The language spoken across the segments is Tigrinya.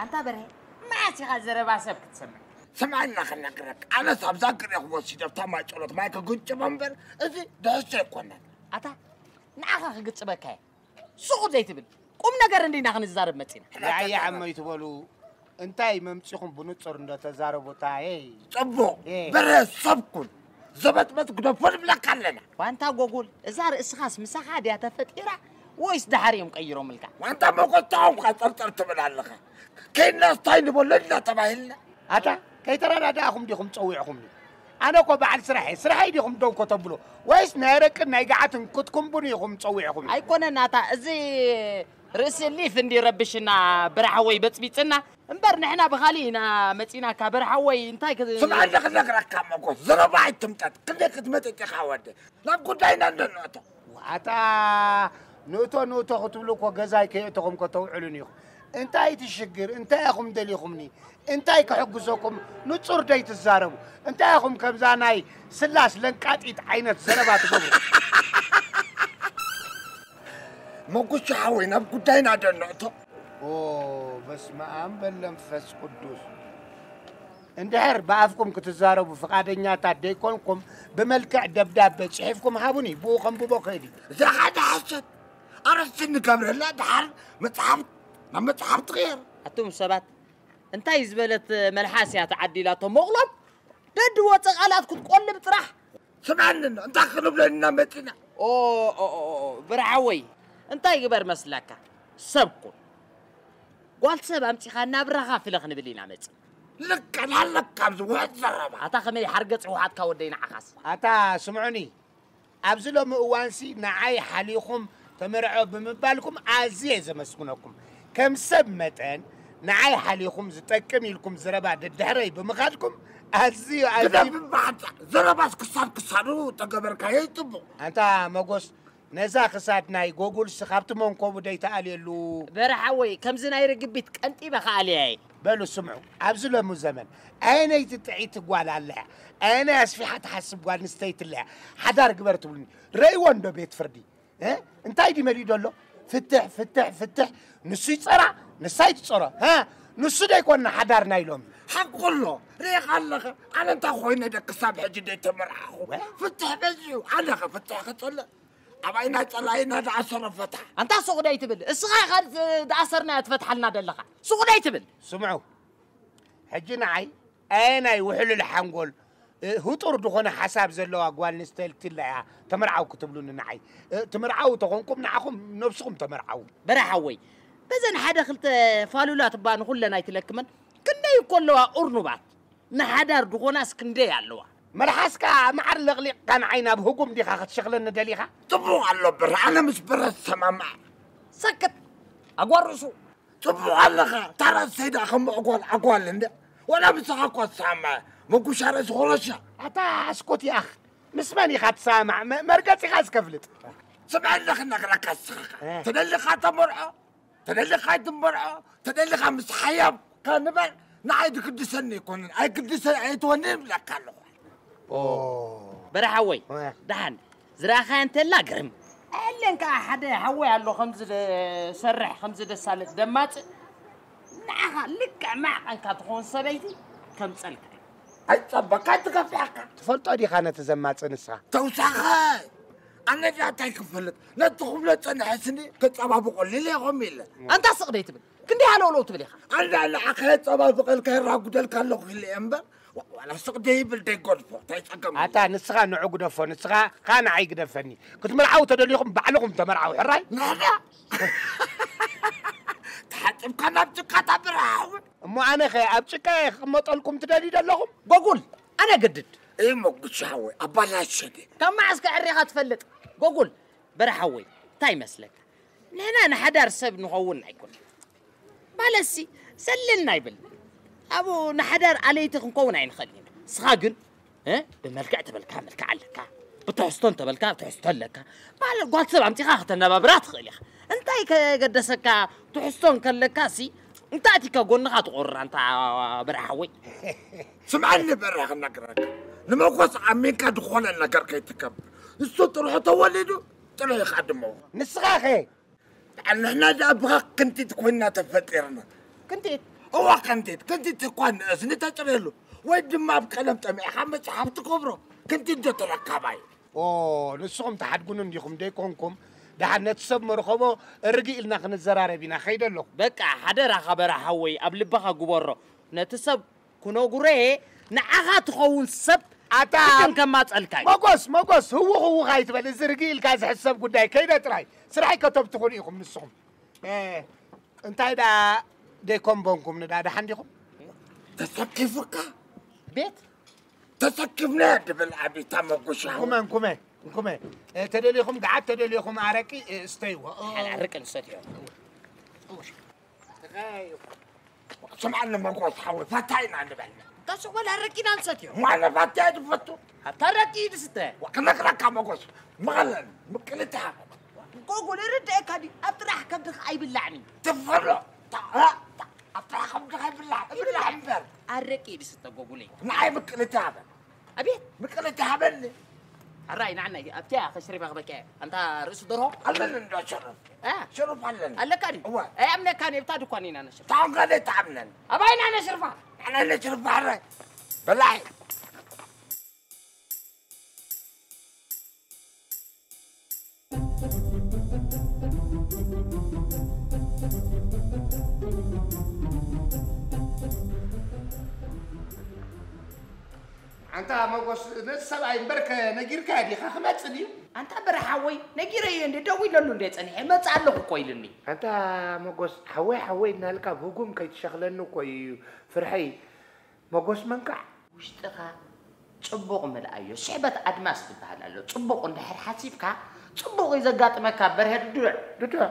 ኣንታ በርሀ፣ መዓስ ኢኻ ዘረባ ሰብ ክትሰምዕ? ስምዐና ክነግረካ፣ ኣነስ ኣብዛ ግሬኹ ወሲደ ኣብታ ማይ ጸሎት ማይ ክግንጭቦ እምበር፣ እዚ ድሕዝቶ ኣይኮነን። ኣታ ንዓኻ ክግጭበካ እየ። ሱቕ ዘይትብል፣ ቁም ነገር እንዲና ክንዛረብ መጺና። ያየ ዓመይ ትበሉ፣ እንታይ መምጺኹም ብንጹር እንዶ ተዛረቡ። ታየ። ጽቡቕ፣ ኤ። በርሀ ሰብ ኩን፣ ዘበጥበጥ ግደፎ ንብለካ ኣለና። ዋንታ ጎጉል፣ እዛ ርእስኻስ ምሳኻ ድያ ተፈጢራ ወይስ ደሓር እዮም ቀይሮምልካ? ዋንታ መጎታኹም ኸ ጸርጸር ትብል ኣለኻ። ከይድናስ ታይ ንበሎ ኢልና ተባሂልና። ኣታ፣ ከይተረዳዳእኹም ዲኹም ጸዊዕኹምኒ? ኣነ እኮ በዓል ስራሕ እየ። ስራሐይ ዲኹም ደው ከተብሎ? ወይስ ናይ ረቅን ናይ ገዓትን ክትኩንቡን ኢኹም ጸዊዕኹም? ኣይኮነን ኣታ፣ እዚ ርእሲ ሊፍ እንዲ ረብሽና ብራሕወይ በጽቢጽና እምበር ንሕና ብኻሊእ ኢና መጺናካ ብራሕወይ እንታይ ክ- ስምዐኒ ክነግረካ መጎስ፣ ዘረባ ኣይትምጠጥ። ክንደይ ክትመጥጥ ኢኻ ወደ? ናብ ጉዳይና እንዶ ንእቶ። ዋታ ንእቶ ንእቶ ክትብሉ እኮ ገዛይ ከየእተኹም ከተውዕሉን ኢኹም። እንታይ እቲ ሽግር? እንታይ ኢኹም ደሊኹምኒ? እንታይ ክሕግዘኩም? ንጹር ደይትዛረቡ? እንታይ ኢኹም ከምዛ ናይ ስላስ ለንቃጢት ዓይነት ዘረባ ትገብሩ? መጉሻ ሓወይ፣ ናብ ጉዳይና ዶ ንእቶ። ኦ፣ በስመ ኣብ በል መንፈስ ቅዱስ። እንድሕር ብኣፍኩም ክትዛረቡ ፍቓደኛታት ደይኮንኩም፣ ብመልክዕ ደብዳበ ጽሒፍኩም ሃቡኒ፣ ብኡ ከንብቦ ክእል እዩ። እዚ ሓደ ሓሶት ኣረስቲ ንገብረላ፣ ድሓር መጽሓፍ ናብ መጽሓፍ ትቕየር። ኣቱም ሰባት፣ እንታይ ዝበለት መልሓስ እያ ተዓዲላቶ? መቑሎም ደድወፀ ቃላት ክትቆልብ ጥራሕ። ስምዐኒ፣ እንታይ ክንብለና መፂና? ኦ፣ ኦ፣ ኦ፣ ኦ፣ ብርሓወይ፣ እንታይ ግበር መስለካ? ሰብ ኩን። ጓል ሰብ ኣምፂኻ እናብራኻ ፍለ ክንብል ኢና መፂ። ልክዕ ኣለካ፣ ኣብዚ ውሕድ ዘረባ። ኣታ ከመይ ሓርገፅ ህወሓትካ ወደይ ንዓኻስ? ኣታ ስምዑኒ፣ ኣብዚ ሎሚ እዋንሲ ንዓይ ሓሊኹም ተመርዖ ብምባልኩም ኣዝየ ዘመስግነኩም። ከም ሰብ መጠን ንዓይ ሓሊኹም ዝጠቅም ኢልኩም ዘረባ ደድሕረይ ብምኻድኩም ኣዝዩ፣ ኣዝዩ ግደፍ እምበኣታ፣ ዘረባስ ክሳብ ክሳዱ ተገበርካዮ እዩ ጽቡቕ። ኣንታ መጎስ፣ ነዛ ክሳድ ናይ ጎጉልሲ ካብቲ መንኮቡ ደይተኣልየሉ። በረ ሓወይ፣ ከምዚ ናይ ርግቢት ቀንጢበ ከኣልያ እየ። በሉ ስምዑ፣ ኣብዚ ሎሚ ዘመን ኣየነይቲ ጥዕይቲ ጓል ኣላ እያ? ኣየናይ ኣስፊሓ ትሓስብ ጓል ኣንስተይቲ ኣላ እያ? ሓዳር ግበር ትብሉኒ። ረእይዎ እንዶ ቤት ፍርዲ? እ? እንታይ ድዩ መሊኡ ዘሎ? ፍትሕ፣ ፍትሕ፣ ፍትሕ። ንሱ ይጸራ፣ ንሳ ይትጸሮ። እ? ንሱ ዶ ኣይኮንና ሓዳርና ኢሎም? ሓቁ ኣሎ። ርኢኻ ኣለኻ? ኣነ እንታይ ኮይነ ደ ክሳብ ሕጂ ደይተመርዓኹ? ወ? ፍትሕ በዚሑ። ኣነ ኸ ፍትሕ ክጸልእ? ኣባይና ጸላኢና ደኣ ሰረፈታ። ኣንታ ሱቕ ደይ ትብል? እስኻ ኢኻ ዝ-፣ ደኣ ሰርናዮ ትፈትሓልና ደለኻ። ሱቕ ደይ ትብል? ስምዑ፣ ሕጂ ንዓይ ኣየናይ ውሕሉል ሓንጎል፣ እ፣ ህጡር ዝኾነ ሓሳብ ዘለዋ ጓል ኣንስተይቲ ኣላ እያ ተመርዓው ክትብሉኒ ንዓይ? እ፣ ትምርዓው ተኾንኩም ንዓኹም ነብስኹም ተመርዓው። በረ ሓወይ፣ በዘን ሓደ ክልተ ፋሉላት እባ ንኹለን ኣይትለክመን። ክንደይ እኮ ኣለዋ እርኑባት። ንሓዳር ድኾናስ ክንደይ ኣለዋ። መልሓስካ መዓር ለቕሊቕካ ንዓይ ናብ ህጉም ዲኻ ክትሽኽለኒ ደሊኻ? ጽቡቕ ኣሎ ብር፣ ኣነ ምስ ብረት ዝሰማማዕ። ሰክት! ኣጓርሱ! ጽቡቕ ኣለኻ፣ ታራ ሰይዳ ከም ኣጓል ኣጓል እንደ ወላ ምሳኻ እኳ ትሰማማዕ፣ መጉሻ ርእሲ ኾረሻ። ኣታ ኣስኮት ይኣኽ፣ ምስ መን ኢኻ ትሰማማዕ? መ-፣ መርገጺኻ እስከ ፍልጥ። ስምዐኒ ክነግረካ ንስኻ። እ። ተደሊኻ ተመርዖ፣ ተደሊኻ ኣይትንበርዖ፣ ተደሊኻ ምስ ሓያብካ ንበር፣ ንዓይ ድግድሰኒ ኣይኮነን፣ ኣይግድሰ-፣ ኣይትወንን እብለካ ኣለኹ። ኦ። በረ ሓወይ፣ እ። ደሓን ዝረኣኻያ እንተላ ግርም። ኣየለን ከኣ ሓደ ሓወይ ኣሎ፣ ከምዚ ደሰርሕ፣ ከምዚ ደሳልጥ፣ ደማጽእ። ንዓኻ ልክዕ ማዕቐንካ ትኸውን ሰበይቲ ከምጸልካ እዩ። ኣይጸበካ፣ ኣይትገፍሐካ። ትፈልጦ ዲኻ ነቲ ዘማጽእ ንስኻ? ተውሳኸ! ኣነ ድኣ እንታይ ክፈልጥ? ነቲ ክብሎ ጸንሐ ስኒ ከጸባብቖ ሊለ ኢኹም ኢለ። ኣንታ ስቕ ደይ ትብል? ክንደይ ሃለውለው ትብል ኢኻ? ኣነ ንዓኻ የጸባብቐልካ የራጉደልካ ኣለኹ ኢለ እየ እምበር፣ ዋ-፣ ዋላ ስቕ ደይብል ደይገድፎ፣ እንታይ ጸገም ኣሎ? ኣታ ንስኻ ንዑ ግደፎ፣ ንስኻ ኸኣ ንዓይ ግደፈኒ። ክትምርዓው ተደሊኹም ባዕልኹም ተመርዓው፣ ሕራይ? ንሕና? ተሓጺብካ ናብ ጭቃ ታብርሃውን? እሞ ኣነኸ ኣብ ጭቃ እየ ክቕመጠልኩም ትደልዩ ደለኹም? ጎጉል፣ ኣነ ግድድ። እሞ ጉሻ ሓወይ፣ ኣባላሸኒ። ካብ መዓስ ከዕሪኻ ትፈልጥ? ጎጉል፣ በረ ሓወይ፣ እንታይ ይመስለካ? ንሕና ንሓዳር ሰብ ንኸውን ኣይኮነን። ማለትሲ፣ ዘለና ይብል። ኣብኡ ንሓዳር ኣለይቲ ክንከውን ኣይንኽእልን ኢና። ንስኻ ግን፣ እ፣ ብመልክዕ ተበልካ መልክዕ ኣለካ፣ ብትሕዝቶ እንተበልካ ትሕዝቶ ኣለካ። ማለት ጓል ሰብ ኣምጺኻ ከተነባብራ ትኽእል ኢኻ። እንታይ ከገደሰካ? ትሕዝቶ እንከለካሲ፣ እንታይ ኣቲካ ጎንኻ ትቖርር ኣንታ በረ ሓወይ? ስምዐኒ በረ ክነግረካ። ንመጎስ ኣሚንካ ዝኾነ ነገር ከይትገብር። ንሱ ጥርሑ ተወሊዱ፣ ጥራይ ይኽኣድሞ። ንስኻኸ? ንሕና ደኣ ብኻ ክንቲት ኮይንና ተፈጢርና። ክንቲት? እዋ ክንቲት፣ ክንቲት እኳ ንእዝኒ ተጥርየሉ፣ ወይ ድማ ኣብ ቀለም ጠሚዕኻ መጽሓፍ ትገብሮ። ክንቲት ዶ ተረካባይ? ኦ፣ ንስኹም ትሓድጉኒ እንዲኹም ደይኮንኩም፣ ደሓን ነቲ ሰብ መርኸቦ ርግእ ኢልና ክንዘራረብ ኢና። ከይደ ኣለኹ። በቃ፣ ሓደራኻ በራ ሓወይ፣ ኣብ ልብኻ ግበሮ። ነቲ ሰብ ክነግሮ'የ፣ ንዓኻ ትኸውን ሰብ ኣታ ግድን ከማጸልካ እዩ። መጎስ፣ መጎስ፣ ህውኽ ህውኽ ኣይትበል። እዚ ርግእ ኢልካ ዝሕሰብ ጉዳይ ከይደ ጥራይ። ስራሐይ ከተብትኹን ኢኹም ንስኹም። እ፣ እንታይ ደኣ ደይኮምቦንኩም ንዳ ደሓን ዲኹም? ተሰኪፉካ? ቤት? ተሰኪፍና ድብል ኣቢታ መጎሻ። እንኩመ፣ እንኩመ፣ እንኩመ። እ፣ ተደሊኹም ገዓት፣ ተደሊኹም ኣረቂ፣ እ፣ ስተይዎ። እ፣ ሓላ ኣረቂ ንሰትዮ። ስምዓኒ መጎስ ሓወይ፣ ፋታ ኢና ንበል። እንታይ ሱቕ በል፣ ኣረቂ ኢና ንሰትዮ። ዋነ ፋታ ድፈቱ። ኣብታ ኣረቂ ድስተ። ክነግረካ መጎስ፣ መቐለን፣ ምቅልታ። ጎጎ፣ ንርድአካ ድዩ? ኣብ ጥራሕ ከብድኻ ኣይብላዕን እዩ። ትፈሎ። ታ-፣ ታ-፣ ኣብ ጥራሕ ከብድኻ ይብላዕ፣ ይብላዕ እምበር። ኣረቂ ድስተ ጎጉለይ። ንዓይ ምቅልታ በል። ኣቤት። ምቅልታ ሃበኒ። ኣራይ፣ ንዓና እዩ። ኣብቲያ ከሽሪፋ ክበልካ እየ። ኣንታ ርእሲ ደርሆ? ኣለኒ እንዶ ሽሩፍ። እ? ሽሩፍ ኣለኒ። ኣለካ ድዩ? እወ። ኣይ፣ ኣምነካ ነብታ ድኳን ኢና ነሽርፋ። ታውን ጋደ ተኣምነን። ኣባይና ነሽርፋ። ኣነ ነሽርፋ፣ ኣረ። በላይ። ኣንታ መጎስ፣ ነቲ ሰብኣይ እምበርከ ነጊርካዮ ዲኻ ክመጽእ ድዩ? ኣንታ በረ ሓወይ፣ ነጊረዮ እንደ ደዊለሉ እንደ ጸኒሐ፣ እመጽእ ኣለኹ እኮ ኢሉኒ። ኣንታ መጎስ፣ ሓወይ፣ ሓወይ እናልካ ብጉም ከይትሸኽለኒ እኮ እዩ ፍርሐይ። መጎስ መንካዕ። ውሽጥኻ ጽቡቕ ምልኣዮ። ስሕበት ኣድማስ ዝበሃል ኣሎ። ጽቡቕ እንድሕር ሓሲብካ፣ ጽቡቕ እዩ ዘጋጥመካ። በርሀ ድዱዕ። ድዱዕ?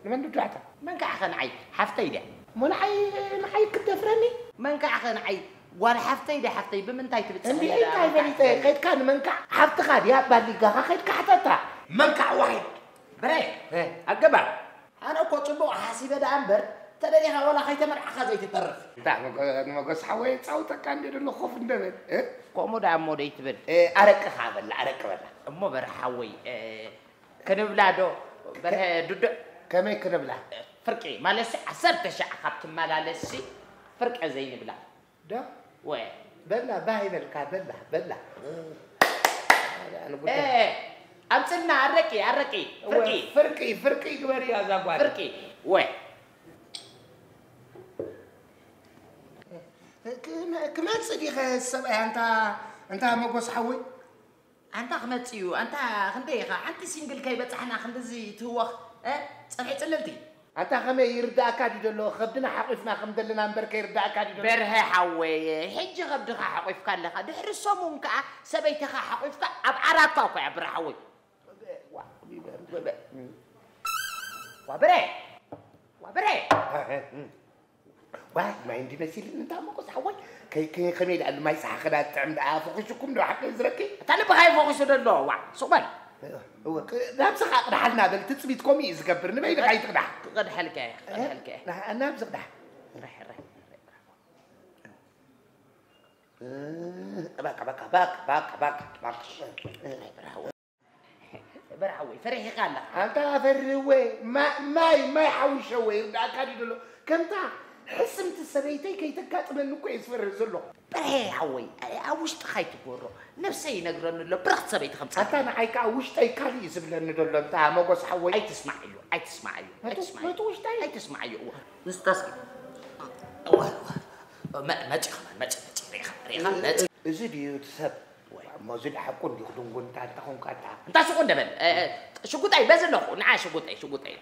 ንመን ድዱዕ ኣታ? መንካዕኸ ንዓይ ሓፍተይ ድያ? እሞ ንዓይ፣ ንዓይ ክትደፍረኒ? መንካዕኸ ንዓይ ጓል ሓፍተይ ድያ ሓፍተይ? ብምንታይ ትብጽሕ እንዴ፣ ነላ እንታይ መንካዕ ፈሊጠ? ትብለኒ? ከይድካ ንመንካዕ ሓፍትኻ ድያ ባሊጋኻ ከይድካ ሕተታ። መንካዕ ዋሒድ። በረ፣ እ። ኣገባብ። ኣነ እኮ ጽቡቕ ሓሲበ ደኣ እምበር፣ ተደሊኻ ወላ ከይተመርዓኻ ዘይትተርፍ። እንታ ንመጎ-፣ ንመጎስ ሓወይ ጻውተካ እንደ ደሎ ኮፍ እንደ በል፣ እ? ከምኡ ደኣ እሞ ደይትብል። እ፣ ኣረቅኻ በላ፣ ኣረቂ በላ። እሞ በረ ሓወይ፣ እ፣ ክንብላ ዶ? በርሀ ከ-፣ ዱዱዕ። ከመይ ክንብላ? ፍርቂ፣ ማለትሲ ዓሰርተ ሻዕ ካብ ትመላለስሲ ፍርቂ ዘይንብላ። ዶ? ወ። በላ፣ ባህ ይበልካ፣ በላ፣ በላ። እ፣ ኣምጽልና፣ ኣረቂ፣ ኣረቂ፣ ፍርቂ። ፍርቂ፣ ፍርቂ ግበርያ እዛ ጓል። ፍርቂ፣ ወ። ክመ-፣ ክመጽእ ዲኸ ሰብኣይ፣ ኣንታ፣ ኣንታ መጎስ ሓወይ? ኣንታ ክመጽእ እዩ፣ ኣንታ ክንደይ ኢኻ? ሓንቲ ሲንግል ከይበጻሕና ክንድዚ ትህወኽ፣ እ? ጸብሒ ጽልልቲ። ኣንታ ከመይ ይርዳእካ ድዩ ዘሎ? ከብድና ሓቂፍና ከም ዘለና እምበር ከይርዳእካ ድዩ ዘሎ? በርሀ ሓወይ፣ ሕጂ ከብድኻ ሓቂፍካ ኣለኻ። ድሕሪ ሰሙን ከኣ ሰበይትኻ ሓቂፍካ ኣብ ዓራትካ እኮ እያ፣ በርሀ ሓወይ። ዋ፣ ዋ፣ በረ! ዋ፣ በረ! ዋይ፣ ማይ እንዲ መሲልኒ እንታ መጎስ ሓወይ። ከይ-፣ ከይ-፣ ከመይ ደኣ ማይ ጸሓ ክዳ ጥዕም ደኣ ፈኺሱኩም ዶ ሓቀይ ዝረኪ? እታ ልብኻ እዩ ፈኺሱ ደሎ፣ ዋ፣ ሱቕ በል። እወ፣ ክ-፣ ናብዚ ኸኣ ቅድሓልና በል፣ ትጽቢት ከምኡ እዩ ዝገብር። ንበይንኻ ኣይትቕዳሕ። ክቐድሐልካ እየ፣ ክቐድሐልካ እየ። ና-፣ ናብዚ ቅዳሕ። ርሕ፣ ርሕ፣ ርሕ፣ ርሕ። እ፣ ባካ፣ ባካ፣ ባካ። በርሓወይ፣ ፈሪሕኻ ኣለኻ። ኣንታ ፈርህወ፣ ማ-፣ ማይ፣ ማይ ሓዊሸወ ይርዳእካ ድዩ ደሎ? ከምታ ሕስምቲ ሰበይተይ ከይተጋጥመኒ እኮ እየ ዝፈርህ ዘለኹ። በርሄ ሓወይ፣ ኣብ ውሽጥኻ ኣይትጎሮ። ነብሰይ ይነግረኒ ኣሎ፣ ብርኽቲ ሰበይቲ ከምጻ። ኣታ ንዓይ ከኣ ውሽጠይ ካልእ እዩ ዝብለኒ ደሎ። እንታ መጎስ ሓወይ። ኣይትስማዓዮ፣ ኣይትስማዓዮ፣ መቱ-፣ ኣይትስማዓዮ። መቱ ውሽጠይ። ኣይትስማዓዮ፣ እዋ። ንስታስ-፣ እዋ፣ እዋ። መ-፣ መጺ ከማን፣ መጺ፣ መጺ፣ ሪኢኻ፣ ሪኢኻ፣ መጺ። እዚ ድዩ እቲ ሰብ? ወይ። እሞ እዚ ደሓቁ እንዲኹ ድንጉንታ እንተኾንካ ደኣ። እንታ ሽቁ እንደ በል። እ፣ እ፣ ሽጉጠይ በዚ ኣለኹ። ንዓ ሽጉጠይ፣ ሽጉጠይ።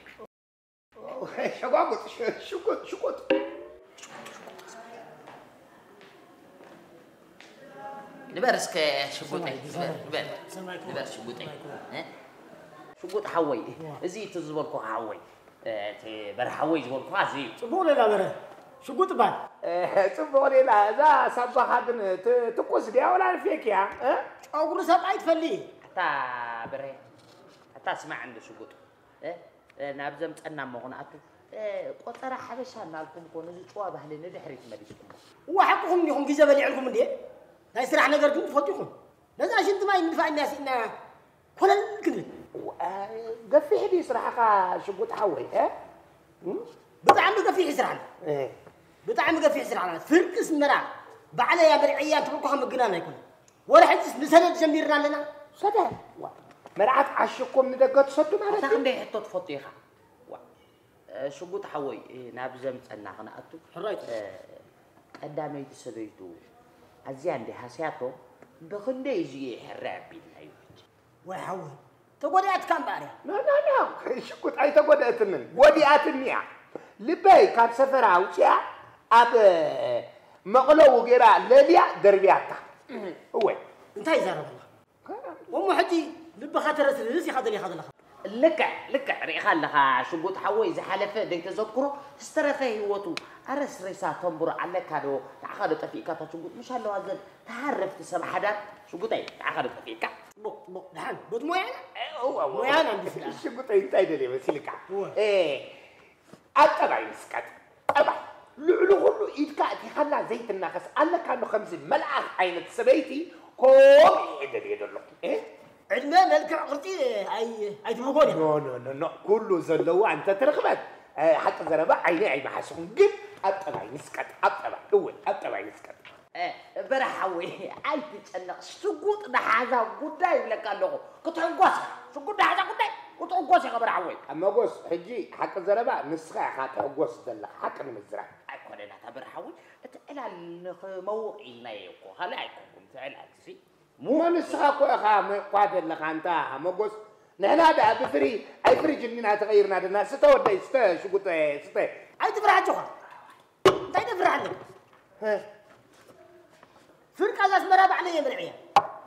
ሸጓጉጥ፣ ሽ-፣ ሽጉጥ፣ ሽጉጥ። ንበር እስከ ሽጉጠይ፣ ንበር፣ ንበር፣ ንበር ሽጉጠይ። እ? ሽጉጥ ሓወይ፣ እዚ እቲ ዝበልኩኻ ሓወይ። እቲ በርሃ ሓወይ ዝበልኩኻ እዚ እዩ። ጽቡቕ ሌላ በረ። ሽጉጥ ባል። እ፣ ጽቡቕ ሌላ። እዛ ሳባኻ ግን ት-፣ ትኩስ ድያ ወላ ፌክ እያ? እ? ጨጉሪ ሰብኣይ ትፈሊ። ኣታ በረ፣ ኣታ ስማዕ እንዶ ሽጉጥ። እ? እ፣ ናብ ዘምጸና እሞ ክንኣቱ። እ፣ ቆጸራ ሓበሻ እናልኩም እኮ ነዚ ጭዋ ባህሊ ንድሕሪት መሊስኩሞ። እዋ ሓቅኹም እንዲኹም ግዜ በሊዕልኩም እንዴ? ናይ ስራሕ ነገር ግን ትፈልጡ ኢኹም። ነዛ ሽንቲ ማይ ምድፋእ እንድያ ስኢንና ኮለል ክንብል። ገፊሕ ድዩ ስራሕኻ ሽጉጥ ሓወይ? ብጣዕሚ ገፊሕ ስራሕ ኣሎ። ብጣዕሚ ገፊሕ ስራሕ ኣሎ። ፍርቂ ስመራ ባዕለይ ኣመርዕያ ትብልኩ ከም ምግናን ኣይኮነ። ወላ ሕጅስ ንሰደድ ጀሚርና ኣለና። ሰደድ? መርዓት ዓሽኩም ንደገ ትሰዱ ማለት ኣታ እዩ? ክንደይ ሕቶ ትፈቱ ኢኻ? ሽጉጥ ሓወይ፣ ናብ ዘምፀና ክነኣቱ። ሕራይ ጥራሕ። ቀዳመይቲ ሰበይቱ ኣዝያ እንዲ ሃስያቶ፣ ብኽንደይ እዚ ሕራይ ኣቢልናዮ ሕጂ? ወይ ሓወይ፣ ተጎዲኣትካ እምበኣር እያ። ኖ፣ ኖ፣ ኖ፣ ሽጉጥ ኣይተጎደእትንን፣ ጎዲኣትኒ እያ። ልበይ ካብ ሰፈራ ኣውፅያ ኣብ መቕለዊ ገይራ ለልያ ደርብያታ። እወይ። እንታይ ይዛረብ ኣለኻ? እሞ ሕጂ ልብኻ ተረስርስ ኢኻ ደሊኻ ዘለኻ። ልክዕ፣ ልክዕ፣ ርኢኻ ኣለኻ ሽጉጥ ሓወይ፣ ዝሓለፈ ደይተዘክሮ ዝተረፈ ህይወቱ። ኣረስ ሬሳ ተንቡር ኣለካ ዶ? ንዓኻ ዶ ጠፊእካ እታ ሽጉጥ? ምሽ ኣለዋ ዘን ተሃረፍቲ ሰብ ሓዳር ሽጉጠይ፣ ንዓኻ ዶ ጠፊእካ? ቦ፣ ቦ፣ ደሓን፣ ቦት ሞያና? እወ፣ እወ። ሞያና እንዲስላ። ሽጉጠይ እንታይ ደልየ መሲልካ? እወ። ኣብ ጠባይ ንስቀጥ። ጠባይ። ልዕሊ ኩሉ ኢድካ እቲኻላ ዘይትናኸስ ኣለካ ኣሎ ከምዚ መልኣኽ ዓይነት ሰበይቲ ከምኡ እየ ደልየ ዘለኹ። እ? ዕድመ፣ መልክዕ፣ ቅርጺ ኣይ-፣ ኣይትብርጎን ኢኻ። ኖ፣ ኖ፣ ኖ፣ ኖ። ኩሉ ዘለዋ እንተትረኽበት፣ እ፣ ሓቂ ዘረባ ዓይነይ ኣይመሓስኹን። ግን ኣብ ጠባይ ንስቀጥ፣ ኣብ ጠባይ። እወ፣ ኣብ ጠባይ ንስቀጥ። እ፣ በራሕ ሓወይ፣ ኣይትጨነቕ። ሽጉጥ ደሓዛ ጉዳይ ይብለካ ኣለኹ። ክትሕጎስ ኢኻ። ሽጉጥ ደሓዛ ጉዳይ ክትሕጎስ ኢኻ በራሕ ሓወይ። እ፣ መጎስ፣ ሕጂ ሓቂ ዘረባ ንስኻ ኢኻ ትሕጎስ ዘለኻ፣ ሓቂ ንምዝራብ። ኣይኮነን ኣታ በራሕ ሓወይ፣ እቲ ዕላል ንኽመውቕ ኢልናዮ እኮ፣ ካልእ ኣይኮንኩን፣ እቲ ዕላል እሲ። እሞ ንስኻ እኮ ኢኻ መ-፣ እኳ ዘለኻ፣ ኣንታ መጎስ። ንሕና ደኣ ብፍሪ-፣ ኣይ ፍሪጅ እንዲና ተቐይርና ደና። ስተ ወደይ፣ ስተ፣ ሽጉጥ፣ ስተ። ኣይትፍራሕ ኣጆኻ። እንታይ ተፍርሕ ኣለካ? እ። ፍርቂ ኣዛ ኣስመራ ባዕለይ እየ መርዕያ።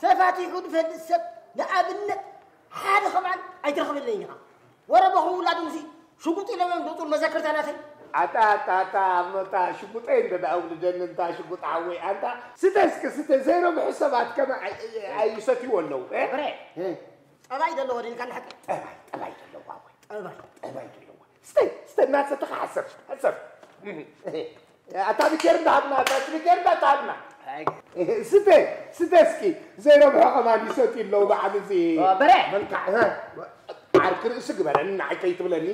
ተፋቲሑ ዝፈልጥ ሰብ ንኣብነት ሓደ ከማን ኣይትረኽበለይን ኢኻ። ወረ በኹ ውላዱ ምሲ ሽጉጥ ኢሎም እዮም ዝወፁ መዘክርታ ናተይ። ኣታ፣ ኣታ፣ ኣታ፣ ኣታ ሽጉጠይ እንደ ደኣ ውልደኒ እንታ ሽጉጥ ሓወይ። ኣንታ ስተ እስኪ ስተ፣ ዘይረብሑ ሰባት ከመ ኣይ-፣ ኣይ-፣ ኣይሰትይዎ ኣለዉ። እ? ብረ። እ። ጠባይ ዘለዎ ደልካ ንሓቂ? ጠባይ፣ ጠባይ ዘለዎ ሓወይ። ጠባይ። ጠባይ ዘለዎ። ስተ፣ ስተ እናሰተኻ ሕሰብ፣ ሕሰብ። ኣታ ቢኬር እንዳሃብና፣ ኣታ ቢኬር እንዳሃብና። ኣይ። ስተ፣ ስተ እስኪ፣ ዘይረብሖ ከማን ይሰትዩ ኣለዉ ብዓል እዚ። ኦ፣ በረ። መንካዕ፣ እ፣ ዓርኪ ርእሲ ግበረኒ፣ ንዓይ ከይትብለኒ።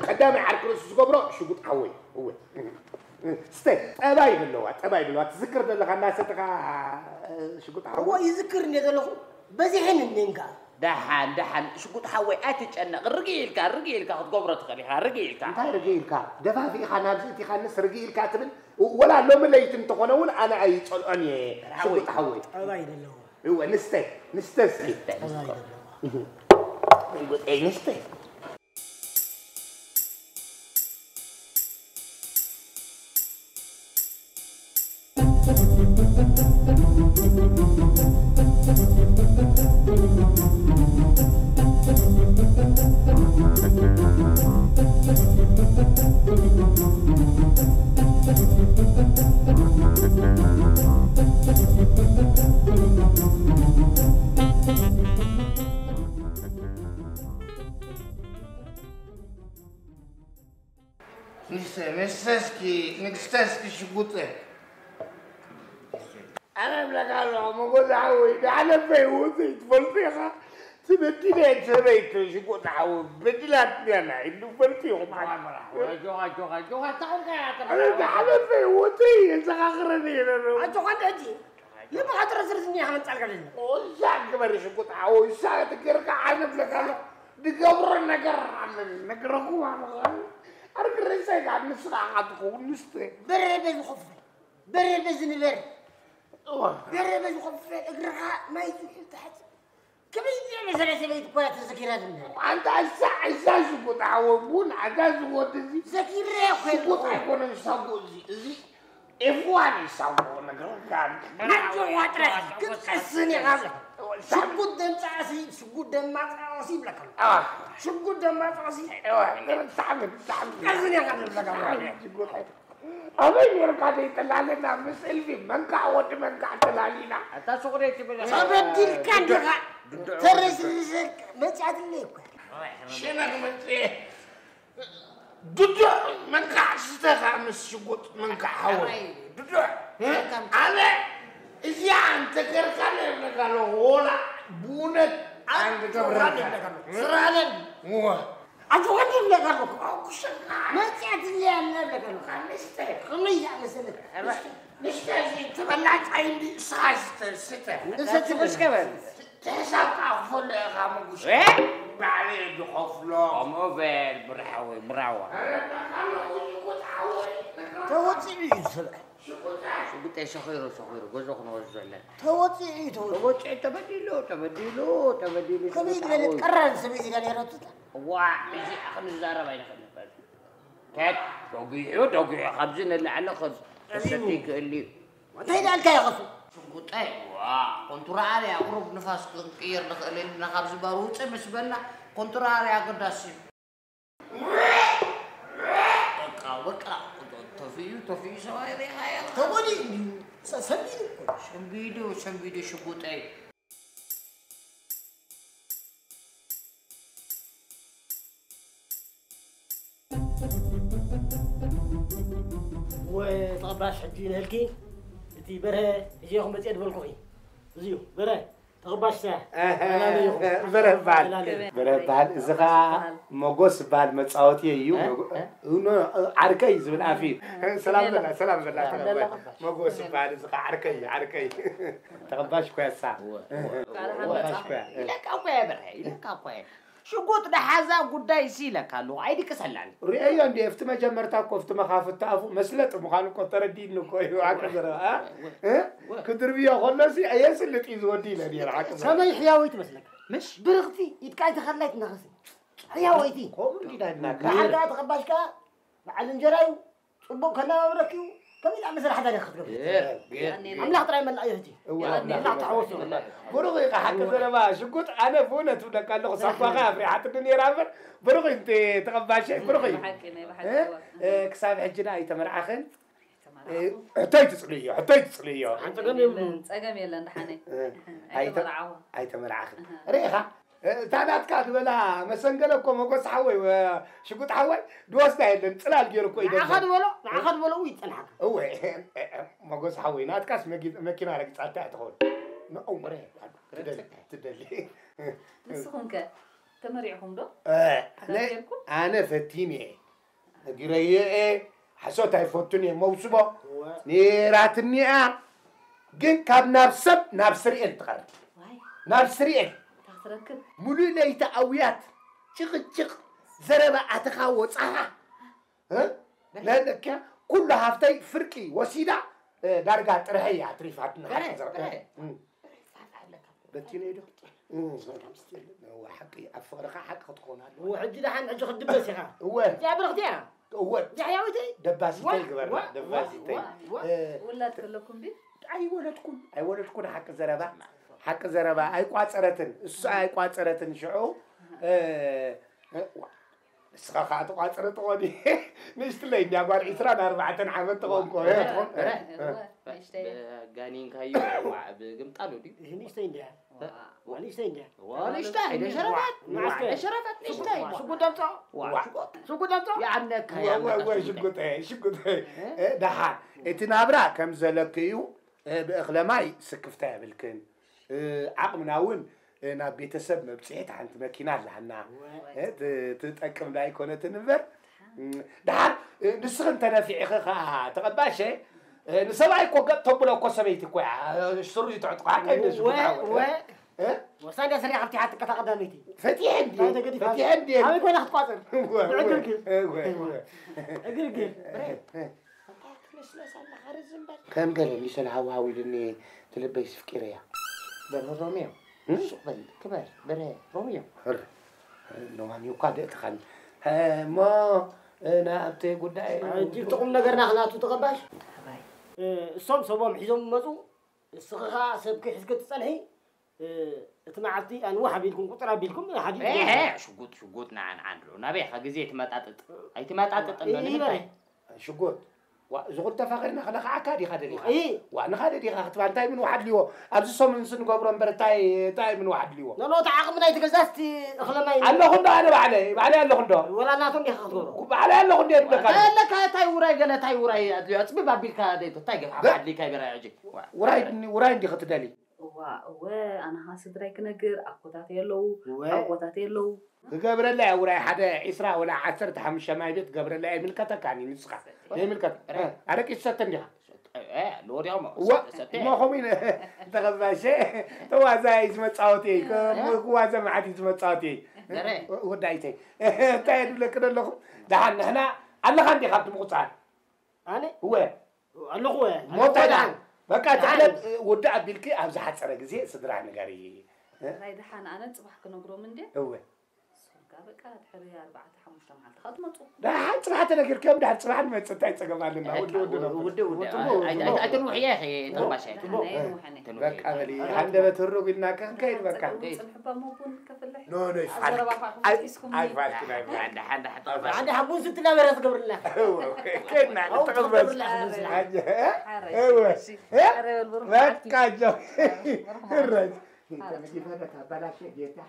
ቀዳማይ ዓርኪ ርእሲ ዝገብሮ ሽጉጥ ሓወይ። እወ። ስተ፣ ጠባይ ዘለዋ፣ ጠባይ ዘለዋ። ትዝክር ዘለኻ እናሰተኻ፣ እ፣ ሽጉጥ ሓወይ። እወ፣ ይዝክር እንደ ዘለኹ፣ በዚሐን እኔን ከኣ። ደሓን፣ ደሓን፣ ሽጉጥ ሓወይ፣ ኣይትጨነቕ። ርግእ ኢልካ፣ ርግእ ኢልካ ክትገብሮ ትኽእል ኢኻ፣ ርግእ ኢልካ። እንታይ ርግእ ኢልካ? ደፋፊእኻ ናብዚ እቲኻንስ ርግእ ኢልካ ትብል? ወላ ሎሚ ለይቲ እንተኾነ እውን ኣነ ኣይጸልኦን እየ፣ ሓወይ። ሽጉጥ ሓወይ። ጠባይ ዘለዋ። እወ፣ ንስተ፣ ንስተ እስኪ። ንስተ፣ ንስተ። ጠባይ ዘለዋ። ሽጉጠይ፣ ንስተ። ንስተ፣ ንስተ እስኪ፣ ንግስተ እስኪ ሽጉጥ። ኣነ እብለካ ኣለኹ፣ መጎዛ ሓወይ፣ ዝሓለፈ ህይወተይ ትፈልጦ ኢኻ። ተበዲለ እየ፣ ሰበይቲ ሽጉጥ ሓወይ፣ በዲላትኒ ኣላ ኢሉ ትፈልጡ ኢኹም። ኣጆኻ፣ ኣጆኻ፣ ኣጆኻ፣ ኣጆኻ፣ ኣታ ቁምካ ኢኻ ኣነ ተረጋጋ። ዝሓለፈ ህይወተይ የዘኻኽረኒ እየ ነረው። ኣጆኻ እንደ ሕጂ ልብኻ ጥረ ዝርዝኒ ኢኻ መምጻልካ ደሊ። እዛ ግበር ሽጉጥ ሓወይ፣ እዛ ትገርካ ዓርነ እብለካ ኣለኹ። ድገብሮ ነገር ኣለኒ፣ ነግረኩም ኣለኹ። ኣርግ ርእሰይ ካብ ንስኻ ኢኻ ትኸውን፣ ንስተ። በረበ ዝኸፍል፣ በረበ ዝንበር፣ እዋ። በረበ ዝኸፍል እግርኻ ማይ ዝብል ታሕቲ። ከመይ እዚኣ መሰለ ሰበይቲ እኮ እያ ተዘኪራ ዝንበር። ኣንታ እዛ፣ እዛ ሽጉጥ ሓወይ ቡን፣ ኣዛ ዝወዲ እዚ ዘኪረ እኮ ሽጉጥ ኣለኹ። ኣይኮነን ሳጎ እዚ፣ እዚ ኤፍ ዋን እዩ ሳጎ ነግረካ። ናጆ ዋጥረ ክትቀስን ኢኻ። ሽጉጥ ደምጻእሲ፣ ሽጉጥ ደማጻእሲ ይብለካ ኣሎ። ኣዋ። ሽጉጥ ደማጻእሲ። ኣዋ፣ ብጣዕሚ፣ ብጣዕሚ። ቀዝን ኢኻ ዝብለካ ኣሎ። ሽጉጥ። ኣበይ ኔርካ ዘይጠላልና ምስ እልፊ መንካዕ ወዲ መንካዕ ተላሊና። ኣታ ሱቕ ደይ ትብል። ተበዲልካ እንዲኻ። ድዱዕ፣ ድዱዕ። ተረስርሰ መጺኣትለይ እኮ። ሽመክ መጽኤ። ድዱዕ መንካዕ ስተኻ ምስ ሽጉጥ መንካዕ ሓወይ። ኣበይ ድዱዕ? እ? መንካዕ። ኣነ እዚኣ እንተ ገርካ ነርነካ ኣለኹ፣ ወላ ብእውነት ኣንድ ገብረ ስራለን እዋ ኣጆኻን ይብለካ ኣለኹ። ኣኩሽኻ መጽያት እያ እብለካ ኣለኹ። ኣንስተ ከመይ ዝኣመሰለት ንስተ እዚ ተበላጫይ እንዲ እስኻ ስተ ስተ ንሰቲ መሽከበል ተሕሳብካ ክፈሎ ኢኻ ምጉሽ እ? ባዕለ ዝኸፍሎ ከምኡ በል ብርሓወይ ብራዋ ረዳኻለኹ ዝጎት ሓወይ ተወፂኡ እዩ ዝስልዐ ሽጉጠይ ሰኺሩ ሰኺሩ ገዞ ክንወዝዞ ኣለና ተወፂኡ እዩ ተወፂኡ ተወፂኡ ተበዲሉ ተበዲሉ ተበዲሉ ከመይ ዝበለት ቀራን ሰበይቲ ኢላ ነይረትታ ዋ እዚ ክንዛረብ ኣይንኽእል ነበር ከት ተጒሑ ተጒሑ ካብዚ ንላዕሊ ክሰቲ ይክእል እዩ እንታይ ዳልካ ይኸሱ ሽጉጠይ ዋ ኮንትራል እያ ቁሩብ ንፋስ ክንቅይር ንኽእል ኢና ካብዚ ባር ውፅእ ምስ በልና ኮንትራል እያ ኣገዳሲ በቃ በቃ ተፊኡ ተፊኡ ሰብኣይ ሪኢኻዮ ተጎዲኡ እንዲዩ ሰ- ሰንቢዱ እኮ ሰንቢዱ ሰንቢዱ ሽጉጠይ ወተቐባሽ ሕጂ ንህልኪ እቲ በርሀ እዚኹም መፅአ ዝበልኩኺ እዚዩ በርሀ ተቐባሽ ሰ በረህ በሃል በረህ በሃል እዚ ኸዓ መጎስ ዝበሃል መፃወቲ እዩ ዓርከይ ዝብል ኣፍ እዩ ሰላም በላ ሰላም በላ ተቐባሽ መጎስ ዝበሃል እዚ ኸዓ ዓርከይ ዓርከይ ተቐባሽ ኮያሳ ተቐባሽ ኮያ ይለካ እኮ እየ በርሀ ይለካ እኮ እየ ሽጉጥ ደሓዛ ጉዳይ ሲ ኢለካ ኣለኹ ኣይድቅሰላን ርእዮ እንዲ ኣብቲ መጀመርታ እኮ ኣብቲ መኻፍቲ ኣፉ መስለጢ ምዃኑ እኮ ተረዲእኒ እኮ እዩ ዓቂ ዘረባ እ? ክድርብዮ ከሎ ሲ ኣየስልጥ እዩ ዝወዲ ኢለ ነይረ ዓቂ ዘረባ ሰመይ ሕያወይቲ መስለካ ምሽ ብርኽቲ ኢድካ ኣይተኸላይት እናኸሲ ሕያወይቲ ከምኡ እንዲና እናካ ደሓር ከዓ ተቐባሽ ከዓ በዓል እንጀራ እዩ ፅቡቕ ከነባብረክ እዩ ከመይ ዝኣመሰለ ሓዳር ኢኻ ክትገብር ኣምላኽ ጥራይ መላእ እዩ ሕጂ እዋ ኣምላኽ ተሓወሶ ብሩኽ ኢኻ ሓቂ ዘረባ ሽጉጥ ኣነ ብእውነት እብለካ ኣለኹ ሳባኻ ኣፍሪሓትኒ ነይራ እምበር ብሩኽ እዩ እንተ ተቐባሸ ብሩኽ እዩ ብሓቂ ናይ ብሓቂ እ? እ፣ ክሳብ ሕጂ ደኣ ኣይተመርዓኽን እ፣ ሕቶይ ትፅልዮ ሕቶይ ትፅልዮ ሓንቲ ግን የብሉ ጸገም የለን ደሓነይ እ፣ ኣይተ- ኣይተመርዓዋ ኣይተመርዓኽን ርኢኻ እ፣ እታ ናትካ ዝበላ መሰንገለ እኮ መጎስ ሓወይ ወ- ሽጉጥ ሓወይ ድወስዳ የለን ፅላል ገይሩ እኮ ንዓኻ ይደለ ዝበሎ ንዓኻ ዝበሎ እውን ይፀንሓካ እወ እ፣ እ፣ መጎስ ሓወይ ናትካስ መጊ- መኪና ረግፃልታ እያ ትኸውን ንዕው ትደሊ ትደሊ ንስኹም ከ ተመሪዕኹም ዶ እ፣ ኣነ- ኣነ ፈቲን እየ ነጊረዮ እየ ሓሶት ኣይፈቱን እየ መውስቦ ነይራትኒ እያ ግን ካብ ናብ ሰብ ናብ ስርኤል ትቐርብ ዋይ ናብ ስርኤል እንታይ ክትረክብ ሙሉእ ለይቲ ኣውያት ጭቕጭቕ ዘረባ ኣተኻ ወፃኻ እ? ነለኪያ ኩሉ ሃፍተይ ፍርቂ ወሲዳ እ፣ ዳርጋ ጥርሐ እያ ኣትሪፋትና ጥርሐ፣ ጥርሐ። እም። በቲነይ ዶ እም፣ ሰላም ስትብል፣ እወ፣ ሓቂ ኣብ ፍቕርኻ ሓቂ ክትኾን ኣለዎ ሕጂ ደሓን ሕጂ ክትድበስ ኢኻ እወ እዚኣ ብርኽቲ እያ እወ እዚኣ ሕያወይቲ ደባሲተይ ዋ- ግበርና ዋ- ደባሲተይ ዋ- ዋ- እ፣ ውላድ ከለኩም ድዩ ኣይወለድኩን ኣይወለድኩን ሓቂ ዘረባ ሓቂ ዘረባ ኣይቋፀረትን እሱ ኣይቋፀረትን ሽዑ እ፣ እ፣ ዋ፣ ንስኻ ከዓ ትቋፅረ ትኾኒ ንእሽትለይ እንዲያ ጓል ዒስራን ኣርባዕተን ዓመት ትኸውን ኮ ትኾን ንእሽተይ ጋኒንካዮ ብግምጣሉ ድዩ እዚ ንእሽተይ እንዲያ ንእሽተይ እንዲያ ንእሽታይ ደሸረፋት ንእሽተይ ደሸረፋት ንእሽታይ ሽጉጥ ኣምፅኦ ሽጉጥ ኣምፅኦ ይዓብነካ ወይ ሽጉጠ ሽጉጠ ደሓን እቲ ናብራ ከም ዘለክ እዩ ብእኽለማይ ስክፍታ የብልክን ዓቕምና እውን ናብ ቤተሰብ መብፅሒት ሓንቲ መኪና ኣላሃና ትጠቅም ዳይኮነትን እምበር ደሓር ንስኽን ተነፊዕኺ ከዓ ተቐባሸ ንሰብኣይ እኮ ገጥ ተብሎ እኮ ሰበይቲ እኮ እያ ስሩ ይትዕጥቋ ቀይደ ሽጉጥ ሓወ ወሳንዳ ስሪያ ካብቲ ሓትቀታ ቀዳመይቲ ፈቲሐ እንዲ እንታይ ተገዲፋ? ፈቲሐ እንዲ ኣበይ ኮይና ክትቋፅር ዕግርግር እወ ዕግርግር ከምገለኒ ሰለ ሃዋሃዊልኒ ትልበይ ስፍቂረያ በረ ሮሚዮ ሱቕ በል ክበር በረ ሮሚዮ ሎማኒ እኳ ደእትኻኒ እሞ ናብቲ ጉዳይ ሕጂ እቲ ቁም ነገርና ክናቱ ተቐባሽ እሶም ሰቦም ሒዞም መፁ እስኺ ከዓ ሰብኪ ሒዝኪ ትፀንሒ እቲ መዓልቲ ኣንውሕ ኣቢልኩም ቁፅር ኣቢልኩም ሓዲድ ሽጉጥ ሽጉጥ ንዓን ዓንድሮ ናበይ ኢኻ ግዜ ትመጣጥጥ ኣይትመጣጥጥ ኣሎ ንምንታይ ሽጉጥ ዋ እዚ ኩሉ ተፋኺርና ክነኽዓካ ዲኻ ደሊኻ እይ። ዋ ንኻደ ዲኻ ክትባ እንታይ ምን ዋሓድልዎ ኣብዚ ሰሙን ስ ንገብሮ እምበር እንታይ እንታይ ምን ዋሓድልዎ ኖኖ እቲ ዓቕሚ ናይ ትገዛስቲ እኽለማይ ኣለኹ እንዶ ኣነ ባዕለ ባዕለ ኣለኹ እንዶ ወላ ናቶም ዲኻ ክትገብሮ ባዕለ ኣለኹ እንዶ የብለካ ኣለካ እንታይ ውራይ ገለ እንታይ ውራይ ኣድልዮ ኣፅብብ ኣቢልካ ደይቶ እንታይ ገለ ሓድሊካ ይበራ ሕጂ ውራይ ውራይ እንዲ ክትደሊ እዋ እወ፣ ኣነ ኸዓ ስድራይ ክነግር፣ ኣኮታተይ ኣለዉ፣ እወ። ኣጎታተይ ኣለዉ። ክገብረላ እየ ውራይ፣ ሓደ ዒስራ ወላ ዓሰርተ ሓሙሽተ ማይ ቤት ክገብረላ እየ። ኣይምልከተካን እዩ ንስኻ። ዘይምልከት። ኣረቂ ትሰቲ እንዲኻ። እ፣ እ፣ ንወዲኦም እዋ፣ ሰተ። እሞ ከምኡ ኢለ ተቐባሸ፣ ተዋዛይ ዝመጻወት እየ። ከ-፣ እ? ክዋዘ መዓት እዩ ዝመጻወት እየ። ዘረ። ወ-፣ ወዳይተይ። እንታይ የድብለኪ ዘለኹ? ደሓን ንሕና ኣለኻ እንዲኻ ኣብቲ ምቁጻር? ኣነ? እወ። ኣለኹ እወ። ሞታ ኣለኹ ደሓን። በቃ ደሓን። ትዕለት ውድእ ኣቢልኪ ኣብ ዝሓጸረ ግዜ ስድራ ንገሪ። እ? ናይ ደሓን ኣነ ጽባሕ ክነግሮም እንዴ? እወ። ሶልካ በቃ ድሕሪ ኣርባዕተ ሓሙሽተ መዓልቲ ካብ ትመጹ። ደሓን ጽባሕ ተነጊርክዮም፣ ደሓን ጽባሕ ንመጽእ፣ እንታይ ጸገም ኣለና? ወዲ ወዲ ነው። ውድ፣ ውድ። ወዲ ኣይ-፣ ኣይ-፣ ኣይትንውሕየ፣ እኺ፣ ተርባሻ። ደሓን ኣይንውሕን። በቃ በሊ፣ ሃንደበት ህሩግ ኢልና ከንከይድ በቃ። ጸጉሪ ጽንሕባ መቡን ከፍልሕ። ኖ፣ ኖ፣ ኣብ ይፋል። ዘረባ ኸዓ ኣይ-፣ ሒዝኩም ኣይፋልክን፣ ኣይፋል። ሓንዳ፣ ሓንዳ፣ ሓንዳ። ሓንዳ ሓቡን ስትናበረ ትገብርልና። እወ፣ ከይድና፣ ኣው፣ ንጥዕም በል። ትገብርና፣ ትገብርና። ኣየ፣ ሓረይ፣ እወ። እሺ፣ እ? ሓረይ በል፣ ብሩኽ በቃ መዓልቲ። ጆ። ብሩኽ መዓልቲ። እረጅ። ሓረይ። ተባላሸ ጌታ።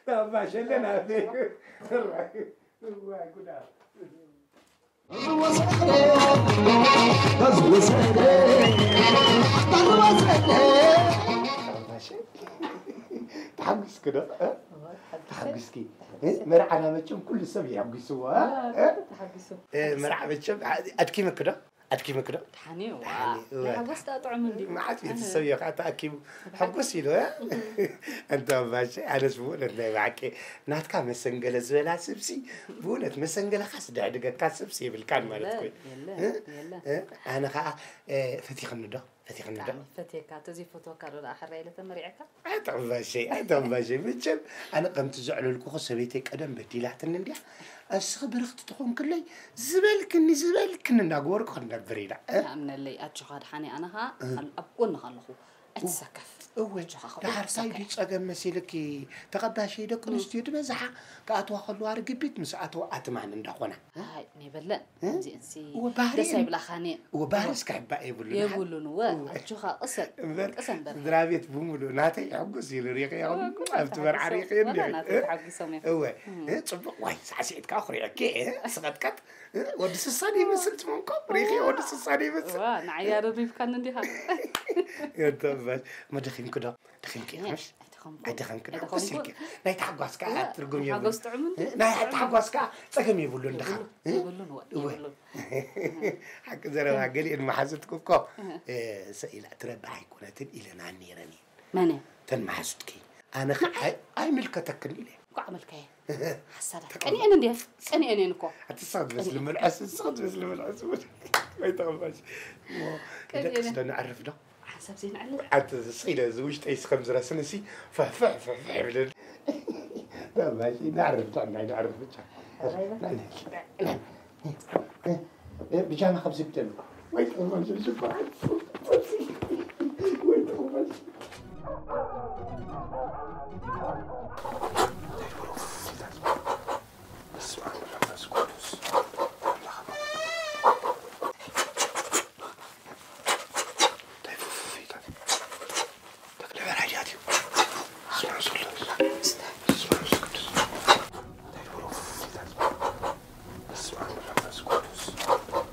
ተባሸለ ናተይ። እዋ ጉዳ። ተሓጒስኪ ዶ? እ? ተሓጒስኪ? እ? መርዓና መቸም ኩሉ ሰብ የሐጒስዎ፣ እ? እ? ተሓጒሱ። እ፣ መርዓ መቸም ኣድኪምኪ ዶ? ኣድኪምኪ ዶ? ደሓን እዩ። ደሓን እዩ። ናይ ሓጎስ ደኣ ጥዑም እንድዩ። መዓት ቤተሰብ እዩ ከዓ ተኣኪቡ ሕጉስ ኢሉ፣ እ? እንተ ኣባሸ፣ ኣነስ ብእውነት ናይ ብሓቂ ናትካ መሰንገለ ዝበላ ስብሲ፣ ብእውነት መሰንገለኻስ ደሕድገካ ስብሲ የብልካን ማለት የለ፣ ኮይኑ። የለ፣ እ? የለ። እ? ኣነ ከዓ፣ እ፣ ፈቲኽኒ ዶ? ፈቲኽኒ ዶ? ብጣዕሚ ፈትየካ፣ ተዘይፈትወካ ዶ ደኣ ሕራይ ኢለ ተመሪዐካ? ኣይ ተቐባሸይ፣ ኣይ ተቐባሸይ። መቸም ኣነ ከምቲ ዘዕለልኩኹ ሰበይተይ ቀደም በዲላትኒ እንድያ። እስኺ ብርኽቲ ትኾንክለይ ዝበልክኒ፣ ዝበልክኒ እናገበርኩ ክንነብር ኢና። እ? ይኣምነለይ፣ ኣጆኻ ድሓን እየ። ኣነ ኸኣ እ። ኣብ፣ ኣብ ጎንኻ ኣለኹ። ኣይትሰከፍ። እወ፣ ኣጆኻ፣ ከብሪ ደሓር እንታይ ኣይትሰከፍ። ድዩ ጸገም መሲልኪ? ተቐባሸይ ደቂ እ። ኣንስትዮ ዝበዝሓ ክኣትዋ ከለዋ ርግቢት፣ ምስ ኣተዋ ኣትማን እንዳኾና። ኣይ፣ ነይበለን። እ? እዚኤንሲ እወ፣ ባህሪ ደስ እየን። ኣይብላኻን እየን። እወ፣ ባህሪ እወ። እስከ ሕባእ የብሉን። የብሉን፣ እወ። እወ። ኣጆኻ፣ ቅሰን። እምበር፣ ቅሰን በል። ስድራ ቤት ብምሉእ ናተይ ሕጉስ ኢሉ ሪኸ ይኹን እወ፣ ኣብቲ መርዓ ሪኸ ወላ እንዲኺ። ናተይ እ? ተሓጒሶም እዮም። እወ። እም። እ፣ ጽቡቕ፣ ዋይ፣ ሳዕስዒት ከኣ ኩሪዐኪ፣ እ፣ ስቐጥቀጥ። እ፣ ወዲ ስሳ ዶ ይመስል ትመንኮ? ሪኸ ወዲ ስሳ ዶ ይመስል? እዋ፣ ንዓይ ኣደሪብካኒ እንዲኻ። የንተ እምበር፣ መደኺምኪ ዶ? ደኺምኪ እየ፣ ኢኻ፣ ምሽ? ኣይደኸምኩን። ኣይደኸምክን፣ ኣይደኸምኩን። ሕጉስ ኢልኪ። ናይ ታሕጓስ ከኣ እወ፣ ትርጉም ናይ የብሉን። ሓጎስ ጥዑም እንዲ እ፣ ናይ ጥዑም። ታሕጓስ ከኣ ጸገም የብሉን፣ ድኻ። የብሉን፣ እ? የብሉን፣ እወ። የብሉን። ሓቂ ዘረባ፣ ገሊኤን መሓዙትኪ እኮ፣ እህ። እ፣ ሰኢላ ትረብሕ ኣይኮነትን ኢለና ነይረን እየን። መን እየን? እተን መሓዙትኪ። ኣነ ኸዓ ኣይ-፣ ኣይምልከተክን ኢለ። እንኳዕ ኣመልካየ። እህ። ሓሳዳት። ተቃውሞ። ቀኒኤን እንድየ፣ ቀኒኤን እየን እኮ። ኣቲ ስቕ ትመስሊ ቀኒኤን። ምልዕስ፣ ስቕ ትመስሊ ምልዕስ። ወይ ተቐባሽ። እሞ ቀኒኤን። ደቅስ ዶ ነዕርፍ ዶ? ሓንሳብ ዘይንዕልል። ኣቲ ስኢለ እዚ ውሽጠይስ ከም ዝረስንሲ ፍሕፍሕ ፍሕፍሕ ይብለኒ። ተባሽ፣ ነዕርፍ፣ ጥዕናይ ነዕርፍ ብቻ። ኣራይ በል። እ፣ ብጃማ ካብ ዝብደል። ወይ ተባሽ፣ ሽኳር። ወይ ተባሽ። በስመ አብ ወመንፈስ ቅዱስ። እንታይ ፉፍ ኢልካ? ተክለ በራይ ድያ ድዩ? በስመ አብ ወመንፈስ ቅዱስ። በስመ አብ ወመንፈስ ቅዱስ። እንታይ ድብሎ ፉፍ ኢልካ? በስመ አብ ወመንፈስ ቅዱስ።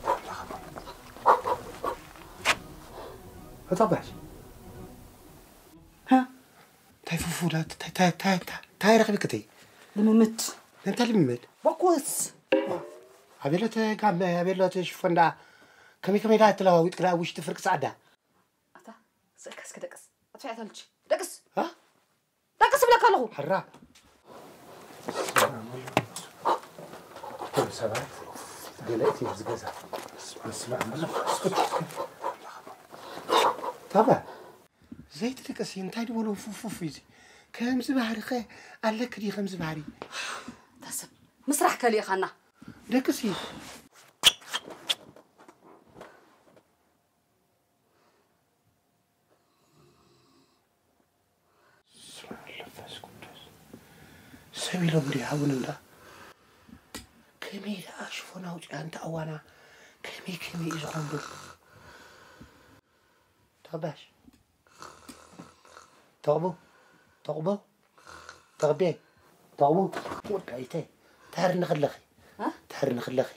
ኣምላኽ ኣምላኽ። እታ ባሽ። ሃ? እንታይ ፉፉ ዳ-፣ እንታይ፣ እንታይ፣ እንታይ፣ እንታይ፣ እንታይ ረኺብኪ እተይ? ልምምድ። እንታይ ልምምድ? ቦክስ። ኣቤሎት ጋመ፣ ኣቤሎት ሽፎን ዳ-፣ ከመይ፣ ከመይ ዳ ተለዋዊጥኪ ዳ ውሽጢ ፍርቂ ጻዕዳ? ኣታ፣ ስእልካ እስኪ ደቅስ። ኣጥፊኣታ ልጂ። ደቅስ። ሃ? ደቅስ እብለካ ኣለኹ። ሕራ። እቶም ሰባት ገለ እቲ ኣብዚ ገዛ። ስማ፣ ስማ፣ ስማ። ታባ። ዘይትደቅሲ እንታይ ድበሎ ፉፍ ፉፍ እዩ እዚ? ከምዚ ባህሪ ኸ ኣለኪ ድዩ ከምዚ ባህሪ? ታሰብ፣ ምስራሕ ከሊእኻና። ደቅሲ። ስመ መንፈስ ቅዱስ። ሰብ ኢሎም ድሃቡን እንዳ። ከመይ ደኣ ሽፎን ኣውፂኣ እንተ ኣዋና፣ ከመይ ከመይ እዩ ዝኾን ብል? ተቐባሽ። ተቕቡ። ተቕቡ። ተቕቤ። ተቕቡ። ወዳይተ። ታር ንኽለኺ። እ? ታር ንኽለኺ።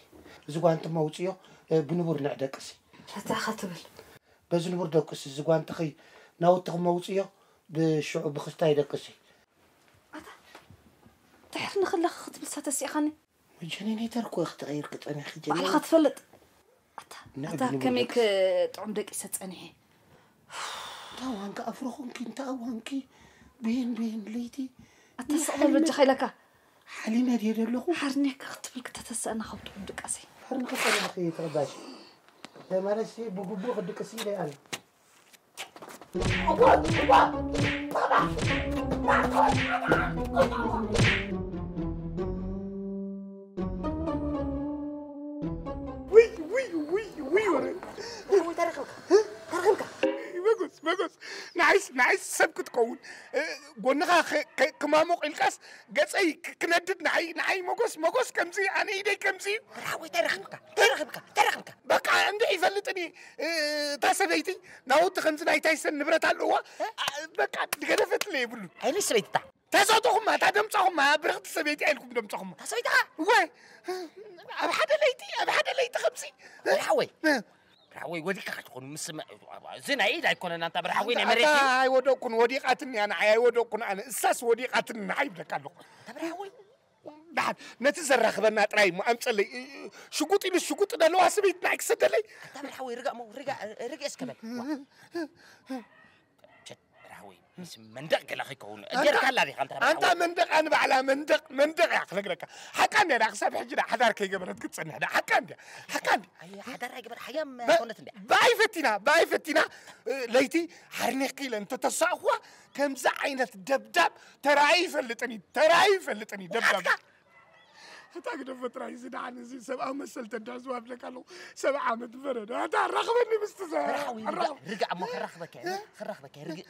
እዚ ጓንቲ መውፅዮ፣ እ፣ ብንቡር ንዕ ደቅሲ። ረታኻ ትብል። በዚ ንቡር ደቅሲ፣ እዚ ጓንትኺ ናውትኹም መውፅዮ ብሽዑ ብኽስታይ ደቅሲ። ኣታ ድሕር ንኽለኽ ክትብል ተሲእኻኒ። ጀነሬተር እኮ ክትቐይር ክፀኒሕ ባዕልኻ ትፈልጥ። ኣታ ኣታ ከመይ ክጥዑም ደቂሰ ፀኒሐ። እንታይ ዋንኪ ኣፍሮ ኮንኪ እንታይ ዋንኪ ብሄን ብሄን ለይቲ ኣታ ስቕ በል በጃኻ ኢለካ። ሓሊመ ድየ ዘለኹ ሓርኔካ ክትብል ክተተስአና ካብ ጥዑም ድቃሰይ። ሓርኒ ክፀንሕ እየ ተቐባሽ ተመለሲ ብግቡእ ክድቅስ ኢለ ኣነ ውይ ውይ ውይ ውይ ወረ ተረኸብካ ተረኸብካ መጎስ መጎስ ንዓይስ ንዓይስ ሰብ ክትከውን ጎንኻ ክማሞቕ ኢልካስ ገፀይ ክነድድ ንዓይ ንዓይ መጎስ መጎስ ከምዚ ኣነ ኢደይ ከምዚ እዩ። ተረኸብካ ተረኸብካ ተረኸብካ በቃ እንዲ ይፈልጥኒ እታ ሰበይቲ ናውቲ ከምዚ ናይ ታይሰን ንብረት ኣለዋ በቃ ድገደፈትለ የብሉን። ኣይነ ሰበይትታ ተሰጡኹማ እታ ደምፀኹማ ብርኽቲ ሰበይቲ ኢልኩም ደምፀኹማ። እታ ሰበይትኻ እወ ኣብ ሓደ ለይቲ ኣብ ሓደ ለይቲ ከምዚ ብርሓወይ ብርሓወይ ወዲቅካ ትኾኑ ምስ እዚ ናይ ኢድ ኣይኮነን ኣንታ ብርሓወይ ናይ መሬት እዩ። ኣይወደቅኩን ወዲቃትኒ እያ ንዓይ ኣይወደቅኩን ኣነ እሳስ ወዲቃትኒ ንዓይ ይብለካ ኣለኹ። ኣንታ ብርሓወይ ደሓን ነቲ ዘራኽበና ጥራይ እሞ ኣምፀለይ ሽጉጥ ኢሉ ሽጉጥ ደለዋ ሰበይትና ኣይክሰደለይ ኣታ ብርሓወይ ርጋእ ሞ ርጋእ ርግእ እስከ በል ቸት ብርሃወይ ምስ መንደቕ ገለ ከይከውን ጌርካላ ዲኻ እንተ ኣንታ መንደቕ ኣንባዕላ መንደቕ መንደቕ እያ ክነግረካ ሓቃ እንድያ ክሳብ ሕጂ ዳ ሓዳር ከይገበረት ክትፀንሕ ዳ ሓቃ እንድያ ሓቃ እንድያ ሓዳር ኣይገበር ሓያም ኮነት እንድያ ብኣይ ፈቲና ብኣይ ፈቲና ለይቲ ሓርኒኽኪ ኢለ እንተተሳእኹዋ ከምዚ ዓይነት ደብዳብ ተራእዩ ይፈልጥን እዩ ተራእዩ ይፈልጥን እዩ ደብዳብ እታ ግደፎ ጥራይ እዚ ደሓን እዚ ሰብኣዊ መሰል ተዳህዝዋ ብለካ ኣለኹ ሰብዓ ዓመት ፈረደ ኣታ ኣራኽበኒ ምስቲ ርግእ እሞ ክራኽበካ ክራኽበካ ርግእ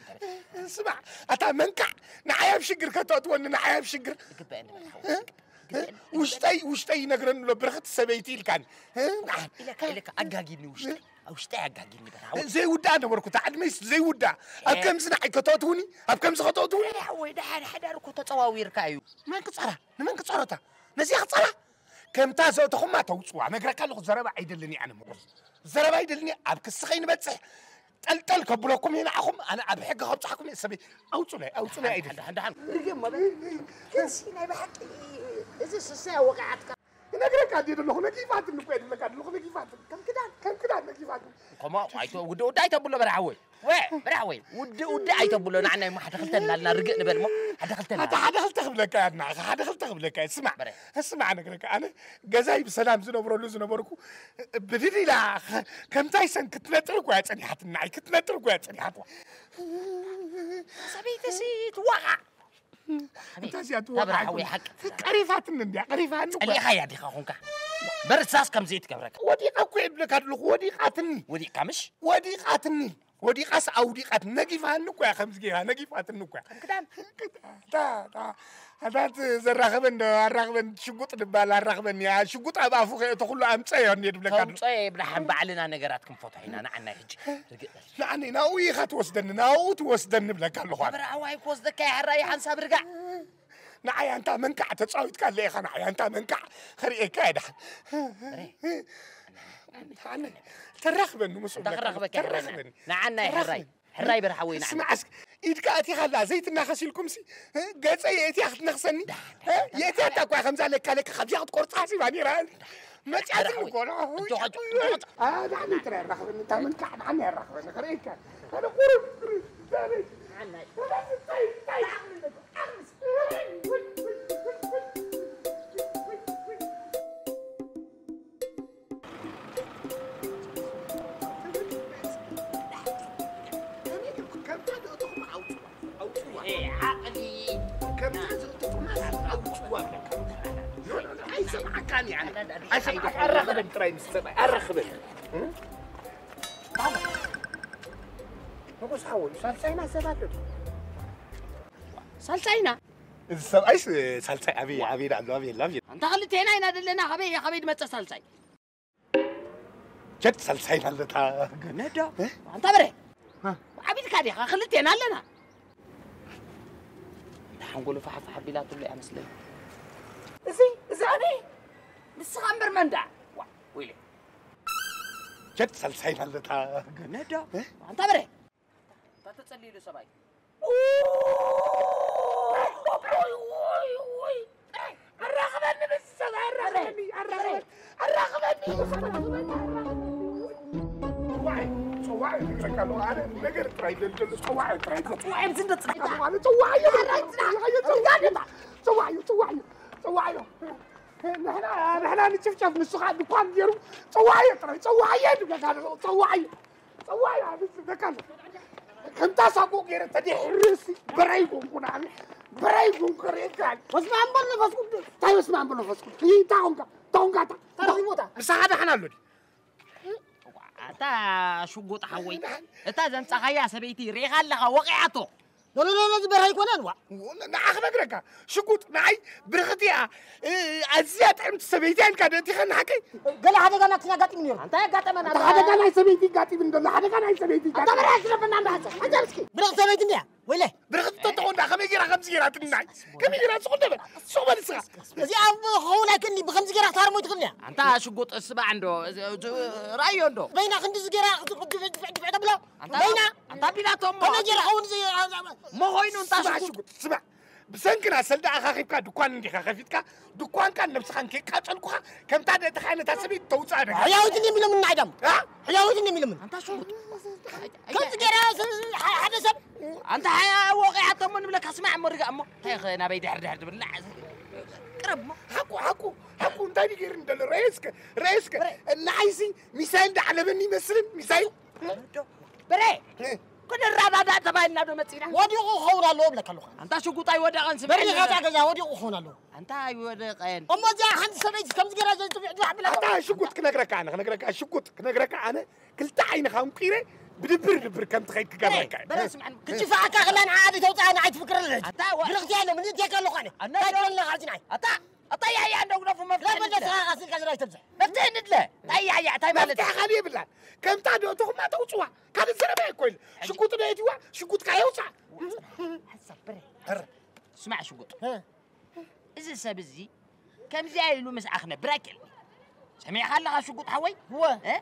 ስማዕ ኣታ መንካዕ ንዓይ ኣብ ሽግር ከተእትወኒ ንዓይ ኣብ ሽግር ውሽጠይ ውሽጠይ ይነግረኒ ኣሎ ብርኽቲ ሰበይቲ ኢልካኒ ኢለካ ኢለካ ኣጋጊኒ ውሽጠይ ውሽጠይ ኣጋጊኒ በራ ዘይውዳእ ነበርኩ ታዕድመይስ ዘይውዳእ ኣብ ከምዚ ንዓይ ከተእትውኒ ኣብ ከምዚ ከተእትውኒ ወይ ደሓን ሓዳር እኮ ተፀዋዊርካ እዩ መን ክፀራ ንመን ክፀረታ ነዚኣ ክፀራ ከምታ ዘእተኹማ ተውፅዋ ነግረካ ኣለኹ ዘረባ ኣይደልን ኣነ መጎስ ዘረባ ኣይደልን ኣብ ክሲ ከይንበፅሕ ጠልጠል ከብለኩም እየ ንዓኹም ኣነ ኣብ ሕጊ ከብፅሓኩም እየ ሰበይ ኣውፁለይ ኣውፁለይ ኣይደልን ደሓን ደሓን ርግም ማለት ክንሲ ናይ ብሓቂ እዚ ስሰያ ወቃዓትካ እነግረካ እንዴ ዘለኹ ነጊፋትኒ እኮ እየ ዝብለካ ዘለኹ ነጊፋትኒ ከም ክዳን ከም ክዳን ነጊፋትኒ ከምኡ ኣይተ ውዲ ውዲ ኣይተብሎ በርሓወይ ወ በርሓወይ ውዲ ውዲ ኣይተብሎ ንዓና እሞ ሓደ ክልተ እናልና ርግእ ንበል እሞ ሓደ ክልተ ኣታ ሓደ ክልተ ክብለካ እያ ንዓኻ ሓደ ክልተ ክብለካ እየ ስማዕ ስማዕ ነግረካ ኣነ ገዛይ ብሰላም ዝነብረሉ ዝነበርኩ ብድድ ኢላ ከምታይ ሰን ክትነጥር እኮ እያ ፀኒሓትኒ ንዓይ ክትነጥር እኮ እያ ፀኒሓትዋ ሰበይተሲ ትዋቓዕ እንታ እዚኣ ትወቃዕኩም ሓቂ ቀሪፋትኒ እንድያ ቀሪፋኒ እኮ። ፀሊእኻያ ዲኻ ኾንካ በርሳስ ከም ዘይትገብረካ ወዲቐ እኮ እየ ዝብለካ ዘለኹ ወዲቓትኒ ወዲቕካ ምሽ ወዲቓትኒ ወዲቓስ ኣውዲቓት ነጊፋኒ እኮ እያ ከምዚ ገይራ ነጊፋትኒ እኮ እያ ክዳን እታ እታ ኣታት ዘራኸበን ዶ ኣራኽበን ሽጉጥ ድባል ኣራኽበን እያ ሽጉጥ ኣብ ኣፉ ከየእተኹሉ ኣምፀዮ እንድየ ድብለካ ኣሎ ተውፀዮ ይብላሓን ባዕልና ነገራት ክንፈትሖ ኢና ንዓናይ ሕጂ ርግእ በል ንዓኒ ናብኡ ኢኻ ትወስደኒ ናብኡ ትወስደኒ ብለካ ኣለኹ ኣነ። ብርኣዋይ ክወስደካ ይሕራይ ሓንሳብ ርጋዕ። ንዓይ ኣንታ መንካዕ ተፃዊትካ ኣለ ኢኻ ንዓይ ኣንታ መንካዕ ከርእየካ እየ ደሓን። ኣነ ተራኽበኒ ምስኡ እንዳ ብለካ ኣለኹ። ክራኽበካ ይሕረና። ተራኽበኒ። ንዓና ይሕራይ። ተራኽበኒ። ሕራይ በርሓወይ ንዓና። ስማዕ እስኪ ኢድካ ኣቲኻ ኣላ ዘይትናኸስ ኢልኩምሲ ገፀ የእትያ ክትነኽሰኒ የእትያታ እኳ ከምዛ ለካ ለካ ካብዚኣ ክትቆርፃ ሓሲባ ነይራ። መፅኣትኒ እኮ ዳዕኒ ጥራይ ኣራኽበኒ እታ መንካዕ ዳዕኒ ኣራኽበኒ ከርእየካ ኣነ ቁሩብ ኣራኽበን ጥራይ ምስ ሰብኣይ ኣራኽበን ንጉስ ሓወይ ሳልሳይና ሰብ ኣሎ ሳልሳይና እዚ ሰብኣይስ ሳልሳይ ኣበይ ኣበይ ኣሎ ኣበይ ኣሎ ኣበይ ኣንታ ክልቴና ኢና ዘለና ካበይ ካበይ ድመፀ ሳልሳይ ቸት ሳልሳይ ኣለታ ነዶ ኣንታ በረ ዓቢድካ ዲኻ ክልቴና ኣለና እንተ ሓንጎሉ ፋሕፋሕ ኣቢላትሉ እያ መስለኒ እዚ እዚ ኣነ ንስኻ እምበር መንዳ ወይለ ቸት ሳልሳይ ኣለታ ነዶ ኣንታ በረ ተጸልይሉ ሰብኣይ። ኣራኽበኒ፣ ምስ ሰብኣይ ኣራኽበኒ፣ ኣራኽበኒ፣ ኣራኽበኒ፣ ኣራኽበኒ። ጸዋዒ፣ ጸዋዒ ይነግረካ ኣለኹ። ኣነ ነገር ጥራይ ደልደሉ፣ ጸዋዒ ጥራይ ደልደሉ። ጸዋዒ፣ ኣብዚ እንዶ ጽናሕ። ኣነ ጸዋዒ፣ ጸዋዒ፣ ጸዋዒ፣ ጸዋዒ፣ ጸዋዒ፣ ጸዋዒ። ንሕና፣ ንሕና ንጭፍጨፍ፣ ንሱ ኸኣ ድኳን ገይሩ ጸዋዒ ጥራይ፣ ጸዋዒ ይብለካ ኣለኹ፣ ጸዋዒ። ጸዋዒ፣ ኣነ ዝብለካ ኣለኹ። ከምታ ሳቆ ገይረ ተደሕርሲ፣ በራይ ጎንኩ ንዓኒ፣ በራይ ጎንኩ ርእየካ። በስመ ኣብ ወወልድ ወመንፈስ ቅዱስ። እንታይ በስመ ኣብ ወወልድ ወመንፈስ ቅዱስ? እንታይ ኾንካ? እንታይ ኾንካ? እንታይ? እንታይ? ንስኻ ደሓን ኣሎ ድዩ? ኣታ ሽጉጥ ሓወይ፣ እታ ዘምጻኻያ ሰበይቲ ርኢኻ ኣለኻ፣ ወቒዓቶ። ኖ፣ ኖ፣ ኖ፣ ኖ፣ ዝበርሀ ኣይኮነን፣ ዋ። ንዓ ክነግረካ፣ ሽጉጥ ንዓይ ብርኽቲ እያ፣ እ፣ ኣዝያ ጥዕምቲ ሰበይቲ እያ ኢልካ ዶ እቲኻ ንሓቀይ? ገለ ሓደጋ ናትና ኣጋጢሙ ነይሩ። እንታይ ኣጋጠመና? ኣንታ ሓደጋ ናይ ሰበይቲ ይጋጢም እንዶ፣ ሓደጋ ናይ ሰበይቲ ኣንታ ይጋጢም። በርሀ ዝረፈና እንዳ ሓንሳ፣ ሓንሳ እስኪ። ብርኽቲ ሰበይቲ እንድያ፣ ወይለ። ብርኽቲ ተትኾን ደኣ ከመይ ጌራ ከምዚ ጌራትኒ ንዓይ? ከመይ ጌራ ስቕ በል፣ ስቕ በል ንስኻ። እዚኣ ክኸውን ኣይክእልኒ፣ ብኸምዚ ጌራ ክትሃርሞ ኣይትኽእልኒ እያ። ኣንታ ሽጉጥ ስማዕ እንዶ፣ እዚ፣ እዚ፣ ራእዮ እንዶ። በይና ክንድዚ ጌራ ክትድፍዕ፣ ድፍዕ፣ ድፍዕ ተብሎ። ኣንታ በይና። ኣንታ ቢላቶ እሞ። ከመይ ጌራ ኸውን እዚ፣ እሞ ኾይኑ እንታ ስማዕ ሽጉጥ። ሽጉጥ፣ ስማዕ። ብሰንክና ሰልዲ ኣኻኺብካ ድኳን እንዲኻ ከፊትካ፣ ድኳንካን ነብስኻን ከይቃጸልኩኻ፣ ከምታ ደእተኻ ነታ ሰበይቲ ተውጽኣ ደጋ። ሕያዊት እንዲም ኢሎምና ዓይዳም። ኣ? ሕያዊት እንዲም ኢሎምን። ኣንታ ሽጉጥ። ከምዚ ጌራ ስ-፣ ስ-፣ ስ-፣ ሓደ ሰብ ኣንታ ሓያ ወቒዓቶ እሞ ንብለካ፣ ስማዕ እሞ ርጋእ እሞ። እንታይ ኸ ናበይ ድሕር ድሕር ትብል? ላዕ-፣ ቅረብ እሞ። ሓቁ፣ ሓቁ፣ ሓቁ እንታይ ድዩ ገይሩኒ ዘሎ? ረኤ እስከ፣ ረኤ እስከ። ንዓይሲ ሚሳይል ዝዓለበኒ ይመስልን? ሚሳይል? በረ፣ እ። ክንረዳዳእ ተባሂልና ዶ መጺና? ወዲቑ ክኸውን ኣለዎ እብለካ ኣለኹ። ኣንታ ሽጉጥ ኣይወደቐን፣ ስምዐኒ። በሪኻ እታ ገዛ ወዲቑ ክኸውን ኣለዎ። ኣንታ ኣይወደቐን። እሞ እዚኣ ሓንቲ ሰበይቲ ከምዚ ገይራ ዘይትብዕ ድዋ ብላ ኣታ ሽጉጥ ክነግረካ ኣነ፣ ክነግረካ፣ ሽጉጥ ክነግረካ ኣነ፣ ክልተ ዓይንኻ ኣንቂረ ብድብር ድብር ከም ትኸይድ ክገብረካ እየ። በረ፣ ስምዐኒ። ክትፋኣካ ከላ ንዓ ኣደ ተውፅኣ ንዓይ ትፍክር ኣለች። ኣታ ዋ- ብርኽቲ ያለ ምን እትየካ ኣለኹ ኣነ። ኣነ እንታይ ትበልና ካልዚ ንዓይ? ኣታ ኣታ ያያ እንደው ግደፉ፣ መፍትሒ ታይ ንድለ። በለስኻ ኻስልካ ዝራይ ተብዝሕ። መፍትሒ ንድለ። ታይ ያያ፣ ታይ ማለት መፍትሒ እዩ? ካልእ የብላን። ከምታ ዶ እትኹማ ተውፅዋ። ካልእ ዘረባ እኮ የለ። ሕጂ ሽጉጥ ዶ የትዋ? ሽጉጥካ የውፃ። ሓሳብ በረ። ኧረ። ስማዕ ሽጉጥ። እ። እዚ ሰብ እዚ ከምዚኣ ኢሉ ምስኣ ክነብር ኣይክእልን። ሰሚዕካ ኣለኻ ሽጉጥ ሓወይ? እወ። እ?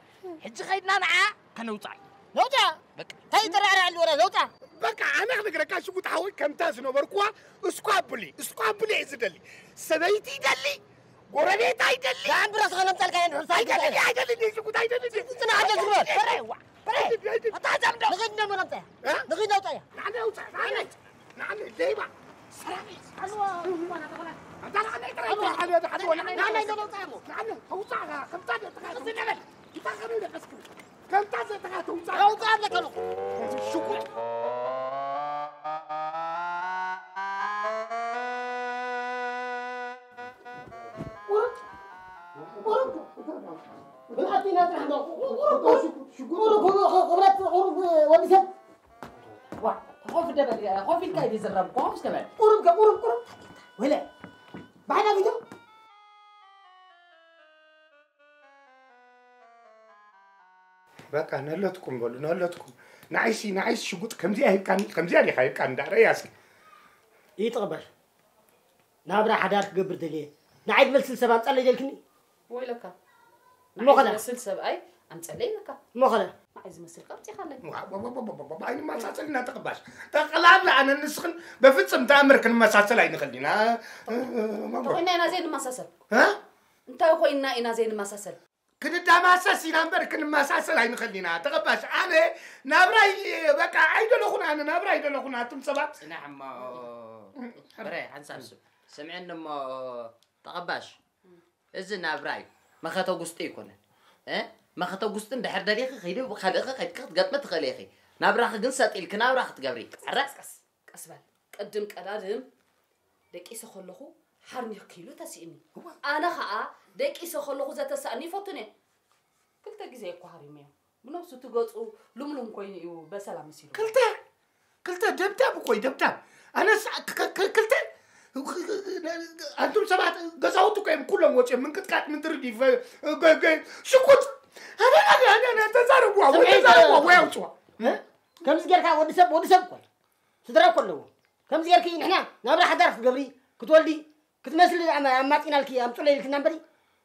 ሕጂ ኸይድና ንዓ ከነውፅኣ እዩ። ነውፃ? በቃ። እንታይ ይጠራዕራዕ ኣሉ ወላ ነውፃ? በቃ፣ ኣነ ክነግረካ ሽጉጥ ሓወይ፣ ከምታ ዝነበርኩዋ እስኳ ብሊ፣ እስኳ ብሊ እየ ዝደሊ። ሰበይቲ ይደሊ፣ ጎረቤት ኣይደሊ። ዳን ብረስኻ ነምፃልካ እየ ንሕሳብ ኣይደሊ፣ ኣይደሊ፣ ሽጉጥ ኣይደሊ። ፅናሕ ኣለ ዝግበር። በረ፣ ዋ፣ በረ። ኣይደሊ፣ ኣይደሊ። ኣታ ዘምዶ። ንኺድ ነሞ ነምፃያ። እ? ንኺድ ነውፃያ። ንዓና ውፃ፣ ንዓና። ንዓና ሌባ። ሰራቂ። ኣልዋ፣ ኣታ ንዓና ጥራይ። ኣልዋ፣ ሓደ፣ ሓደ፣ ሓደ፣ ንዓና፣ ንዓና ንዓና። ንዓና ተውፃ፣ ከምታ ደጥካ እዚ ነበል። እንታይ ከመይ ደቀስኩ? ከምታ ዘጥካ ተውፃ። ኣውፃ ኣለካ ኣለኹ። ሽጉጥ። ቁሩብ፣ ቁሩብ። ብልዓት ኢና ጥራሕ እንዶ። ቁሩብ፣ ቁሩብ። ሽጉጥ። ቁሩብ፣ ቁሩብ፣ ቁሩብ፣ ወዲ ሰብ። ዋ፣ ኮፍ ደበል፣ ኮፍ ኢልካ እዩ ዝረብ፣ ኮፍ ደበል። ቁሩብ፣ ቁሩብ፣ ቁሩብ። ወለ፣ ባሕና ቢቶ። በቃ ነለትኩም በሉ፣ ነለትኩም። ንዓይሲ፣ ንዓይሲ ሽጉጥ ከምዚኣ ሂብካኒ፣ ከምዚኣ ዲኻ ሂብካኒ፣ እንዳ ረእያ እስኪ። ይትቕበል። ናብራ ሓዳር ክገብር ደልየ። ንዓይ ዝበል ስል ሰብ ኣምጻለይ ደልክኒ? ወይለካ። እሞ ኸላ? ንዓይ ዝመስል ሰብኣይ ኣምጸለይ ኢለካ። እሞ ኸላ? ንዓይ ዝመስል ቀምጺኻለይ። ዋ፣ ዋ፣ ዋ፣ ዋ፣ ዋ፣ ዋ፣ ኣይንመሳሰል ኢና ተቐባሽ። ጠቕላላ ኣነ ንስኽን በፍጽም ተኣምር ክንመሳሰል ኣይንኽእል ኢና። እ፣ እ፣ እ፣ እሞ ኮይና ኢና ዘይንመሳሰል? እ? እንታይ ኮይና ኢና ዘይንመሳሰል? ክንዳማሰስ ኢና እምበር ክንመሳሰል ኣይንኽእል ኢና። ተቐባሽ፣ ኣነ ናብራይ በቃ ኣይደለኹን፣ ኣነ ናብራ ኣይደለኹን። ኣቱም ሰባት ጽናሕ እሞ፣ በረ፣ ሓንሳብ ስም-፣ ስምዕኒ እሞ፣ ተቐባሽ፣ እዚ ናብራ እዩ። መኸተ ጉስጢ ኣይኮነን። እ? መኸተ ጉስጢ እንድሕር ደሊኺ፣ ኸይዲ ብኻልእኺ ኸይድኪ ክትገጥሚ ትኽእሊ ኢኺ። ናብራኺ ግን ሰጥ ኢልኪ ናብራ ክትገብሪ። ቀስ፣ ዕረ? ቀስ፣ ቀስ፣ ቀስ በል። ቅድም ቀዳድም ደቂሰ ከለኹ ሓርኒኽኪ ኢሉ ተሲእኒ። እዋ። ኣነ ኸኣ ደቂሰ ከለኹ ዘተሳእኒ ይፈቱን እየ። ክልተ ግዜ እኮ ሃሪመዮ። ብነብሱ እቲ ገጹ ልምሉም ኮይኑ እዩ በሰላ መሲሉ። ክልተ፣ ክልተ ደብዳብ እኮ እዩ፣ ደብዳብ። ኣነስ ክ-፣ ክ-፣ ክ-፣ ክልተ፣ ኣንቱም ሰባት ገዛውቲ እኮ እዮም ኩሎም ወፂኦም፣ ምንቅጥቃጥ፣ ምንትርዲፍ፣ ገ-፣ ገ-፣ ሽጉጥ። ኣነ፣ ኣነ፣ ኣነ፣ ኣነ፣ ተዛረብዋ፣ ወይ ስምዒት ተዛረብዋ፣ ወይ ኣውፅዋ። እ? ከምዚ ጌርካ ወዲ ሰብ፣ ወዲ ሰብ እኮ እዩ። ስድራ እኮ ኣለዎ። ከምዚ ጌርኪ ንሕና ናብራ ሓዳር ክትገብሪ፣ ክትወልዲ፣ ክትመስሊ ኣማ-፣ ኣማጺናልኪ፣ ኣምጹለይ ኢልክና እምበሪ፣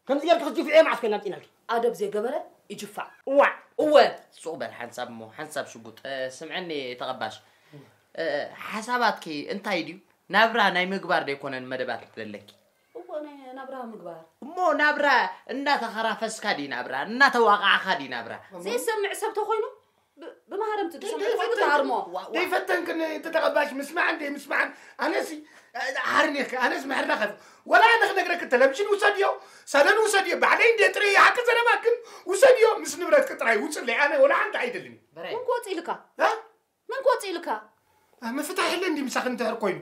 ከምዚ ጌርኪ ክትጅፍዕዮ መዓስ ኮይና ኣምጺናልኪ? ኣደብ ዘይገበረ ይጅፋዕ። እዋዕ! እወ። ሱቕ በል ሓንሳብ እሞ ሓንሳብ ሽጉጥ። እ፣ ስምዕኒ ተቐባሽ። እ፣ ሓሳባትኪ እንታይ ድዩ? ናብራ ናይ ምግባር ዶ ኣይኮነን መደባት ዘለኪ? እወ፣ ናይ ናብራ ምግባር። እሞ ናብራ እናተኸራፈስካ ድዩ ናብራ? እናተዋቓዕካ ድዩ ናብራ? ዘይሰምዕ ሰብ ተኾይኑ ብ-፣ ብማህረምቲ ድሰምዕ ተኾይኑ ተሃርሞ። ዘይፈተንክን ተተቐባሽ ምስማዕን ደይ ምስማዕን ኣነሲ፣ እ፣ ሓርኒኺ፣ ኣነስ ምሕርና ከፍ-፣ ወላ ኣነ ክነግረኪ ተለብሽን ውሰድዮ፣ ሳሎን ውሰድዮ፣ ባዕለይ እንደ ጥሬ ይሓቂ ዘረባ ግን ውሰድዮ፣ ምስ ንብረትኪ ጥራይ ውፅለይ፣ ኣነ ወላ ሓንቲ ኣይደልን። በረ። መን ክወፅ ኢልካ? እ? መን ክወፅ ኢልካ? እ፣ ምፍታሕ የለ እንዲ ምሳኺ እንድሕር ኮይኑ።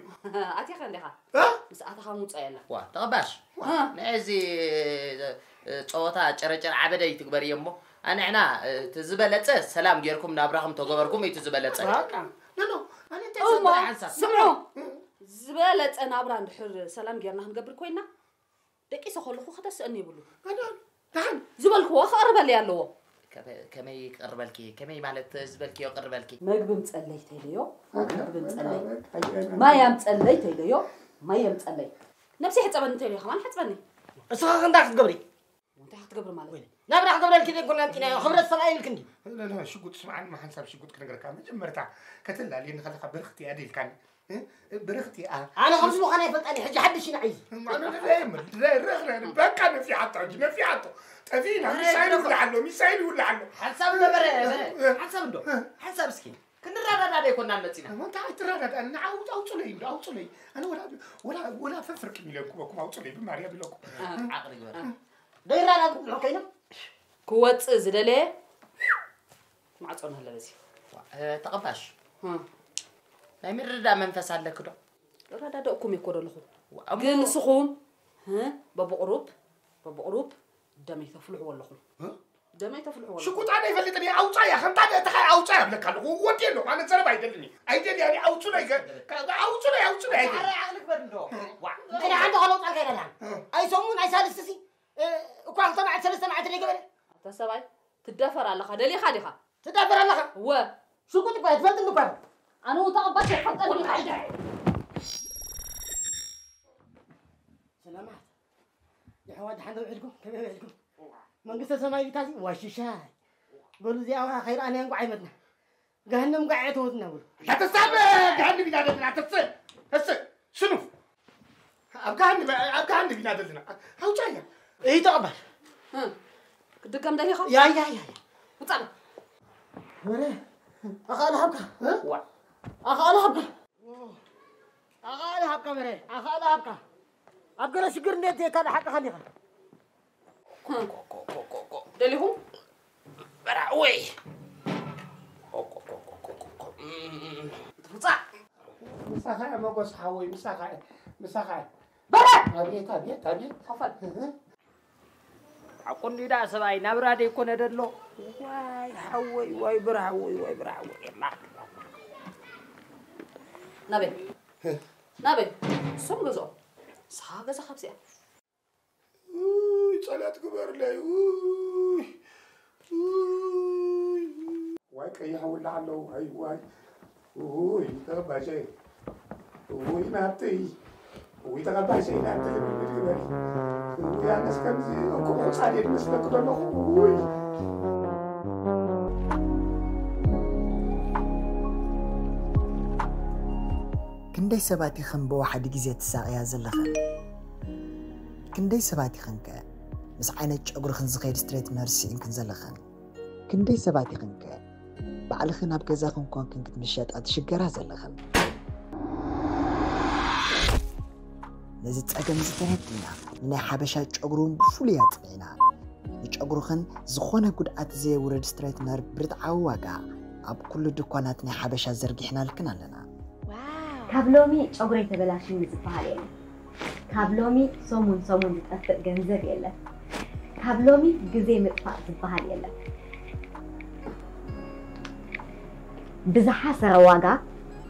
ኣቲኻ እንዲኻ? እ? ምስ ኣተኻ ምውፃእ የላ። ዋ፣ ተቐባሽ። እ። ንዕዚ፣ እ፣ ጸወታ ጨረጨር ዓበደ ይትግበር እየ እሞ፣ ኣንሕና፣ እ፣ እቲ ዝበለጸ ሰላም ጌርኩም ናብራኹም ተገበርኩም እዩ እቲ ዝበለጸ። በቃ። ኖ፣ ኖ፣ ኣነ እንታይ እሞ፣ ሰምዐ ሓንሳብ? ስምዑ፣ እ። ዝበለጸ ናብራ እንድሕር ሰላም ጌርና ክንገብር ኮይና፣ ደቂሰ ከለኹ ከተስእኒ ይብሉ። ኣነ፣ ደሓን። ዝበልክዎ ክቕርበለይ ኣለዎ። ከመ-፣ ከመይ ክቕርበልኪ? ከመይ ማለት ዝበልክዮ ክቕርበልኪ? መግቢ ምጸለይ ተይለዮ፣ መግቢ ምጸለይ። ማይ ኣምጸለይ ተይለዮ፣ ማይ ኣምጸለይ። ነብሲ ሕጸበኒ ተይለዮ፣ ከማን ሕጽበኒ። እስኻ እንታይ ክትገብሪ? እንታይ ክትገብሪ ማለት? ወይ፣ ናብራ ክገብረልኪ ዘይኮና እንቲና፣ ክብረት ሰብኣይ ኢልክ እንዲ። ለ-፣ ለ-፣ ሽጉጥ ስምዓኒ፣ ሓንሳብ ሽጉጥ ክነግረካ። መጀመርታ ከተላልየኒ ከለኻ ብርኽቲ እያ ድልካኒ። እ? ብርኽቲ እያ። ኣነ ከምዚ ምዃና ኣይፈልጣን እየ፣ ሕጂ ሓድሽ ኢና ዓይዚ። ኣነ ለ-፣ ለ-፣ ለ-፣ ለ-፣ በቃ ነፊሓቶ፣ ሕጂ ነፊሓቶ። ጠፊእና፣ ረ-፣ ሚሳይል ረ-፣ ይውላዕ ኣሎ፣ ሚሳይል ይውላዕ ኣሎ። ሓንሳብ እንዶ በረ፣ በረ፣ እ። ሓንሳብ እንዶ፣ እ። ሓንሳብ እስኪ። ክንረዳዳ ዶ ኣይኮናን መጺና? ኣነ እንታይ ኣይትረዳዳ፣ ንዓ ኣውጽ-፣ ኣውጹለይ እንዶ፣ ኣውጹለይ። ኣነ ወላ፣ ወላ፣ ወላ ፈፍርቅ ኢለኩም፣ ኣውጹለይ፣ ብማርያም ኢለኩም። እ፣ ዓቕሊ ግበር። እ። ዶ ይረዳዳ ክብሉ ኮይኖም? ክወጽእ ዝደለየ ማዕጾ ንሃለ በዚ። ዋ፣ እ፣ ተቐባሽ። እ። ናይ ምርዳእ መንፈስ ኣለኪ ዶ? እረዳደእኩም እኮ ዘለኹ። ዋ፣ እሞ ግን ንስኹም፣ እ፣ በብቕሩብ፣ በብቕሩብ ደመይ ተፍልሕዎ ኣለኹም። እ? ደመይ ተፍልሕዎ ኣለኹም። ሽጉጥ ኣነ ይፈልጥ እየ፣ ኣውጻያ፣ ከምታ ደ-፣ ተኻ ኣውጻያ እብለካ ኣለኹ። ወዲ ኣለኹ፣ ኣነ ዘረባ ኣይደልን እየ። ኣይደልያ፣ ኣነ ኣውጹለይ፣ ከ-፣ ከ-፣ ኣውጹለይ፣ ኣውጹለይ፣ ኣይደልን። ኣረ፣ ዓቕሊ ግበር እንዶ። ዋ፣ እንታይ ሓንቲ ካልኦ ጻልካ ይደላ? እ። ኣይ ሰሙን፣ ኣይ ሳልስቲ ሲ፣ እ፣ እኳ ክልተ መዓልቲ፣ ሰለስተ መዓልቲ ዘይገበረ። ኣታ ሰብኣይ፣ ትዳፈር ኣለኻ፣ ደሊኻ ዲኻ? ትዳፈር ኣለኻ? እወ። ሽጉጥ እኳ ኣይትፈልጥን እኳ። ኣነ እውን ተቐባል ኣይፈልጠን እኳ። ሰላማት። የሕዋት ደሓን ዶ ውዒልኩም? ከመይ ውዒልኩም? መንግስተ ሰማይ ቢታዚ ዋሽሻይ። በሉ እዚኣ ከይረኣናዮ እንቋዕ ኣይመትና። ገሃነም እንቋዕ ኣየእተወትና በሉ። እንዳተሳብ ገሃነም ኢና ዘለና። ተስእ፣ ተስእ፣ ስኑፍ። ኣብ ገሃነም፣ ኣብ ገሃነም ኢና ዘለና። ኣውጫያ። እይ ተቐባል። እ፣ ክድገም ደሊኻ? ያ፣ ያ፣ ያ፣ ያ። ውጻእ። ወረ፣ ኣኻእለ ሃብካ። እ? ዋ። ኣኻእለ ሃብካ። ኣኻእለ ሃብካ በረ፣ ኣኻእለ ሃብካ። ኣብ ገለ ሽግር እንዴት ዘይካ ሓቅኻ ዲኻ? ደሊኹም? በራዕወይ። ውጻእ። ምሳኻ እየ መጎስ ሓወይ፣ ምሳኻ እየ፣ ምሳኻ እየ። በረ! ኣቤት፣ ኣቤት፣ ኣቤት። ከፈል። እህ። ሓቁ እንድዩ ደኣ ሰብኣይ፣ ናብራ ደይኮነ ደሎ። ዋይ ሓወይ፣ ዋይ ብራ ሓወይ፣ ዋይ ብራ ሓወይ። ናበይ? እ። ናበይ? እሶም ገዝኦም። ንስኻ ገዛኻ ኣብዚኣ። ውይ፣ ጸሎት ግበርለይ። ውይ፣ ውይ። ዋይ፣ ቀይሕ ውላዕ ኣለዉ። ዋይ፣ ዋይ። ውይ፣ ተቐባሸይ። ውይ፣ ናተይ። ውይ፣ ተቐባሸይ ናተይ። ውይ፣ ግበሪ። ውይ፣ ኣነስ ከምዚ እኩብ ሑጻ ድየ ዝመስለኪ ዘለኹ? ውይ። ክንደይ ሰባት ኢኽን ብወሓዲ ግዜ ትሳቐያ ዘለኽን? ክንደይ ሰባት ኢኽንከ ምስ ዓይነት ጨጉርኽን ዝኸይድ ስትሬትነር ስኢንክን ዘለኽን? ክንደይ ሰባት ኢኽንከ ባዕልኽን ኣብ ገዛኽን ኮንክን ክትምሸጣ ትሽገራ ዘለኽን? ነዚ ጸገም እዚ ተረዲእና፣ ንናይ ሓበሻ ጨጉሪ እውን ብፍሉይ ኣጽኒዕና። ንጨጉርኽን ዝኾነ ጉድኣት ዘየውርድ ስትሬትነር ብርትዓዊ ዋጋ ኣብ ኩሉ ድኳናት ናይ ሓበሻ ዘርጊሕናልክን ኣለና። ዋው! ካብ ሎሚ ጨጉረይ ተበላሽኒ ዝበሃል የለን። ካብ ሎሚ ሰሙን ሰሙን ዝጠፍእ ገንዘብ የለን። ካብ ሎሚ ግዜ ምጥፋእ ዝበሃል የለን። ብዝሓሰረ ዋጋ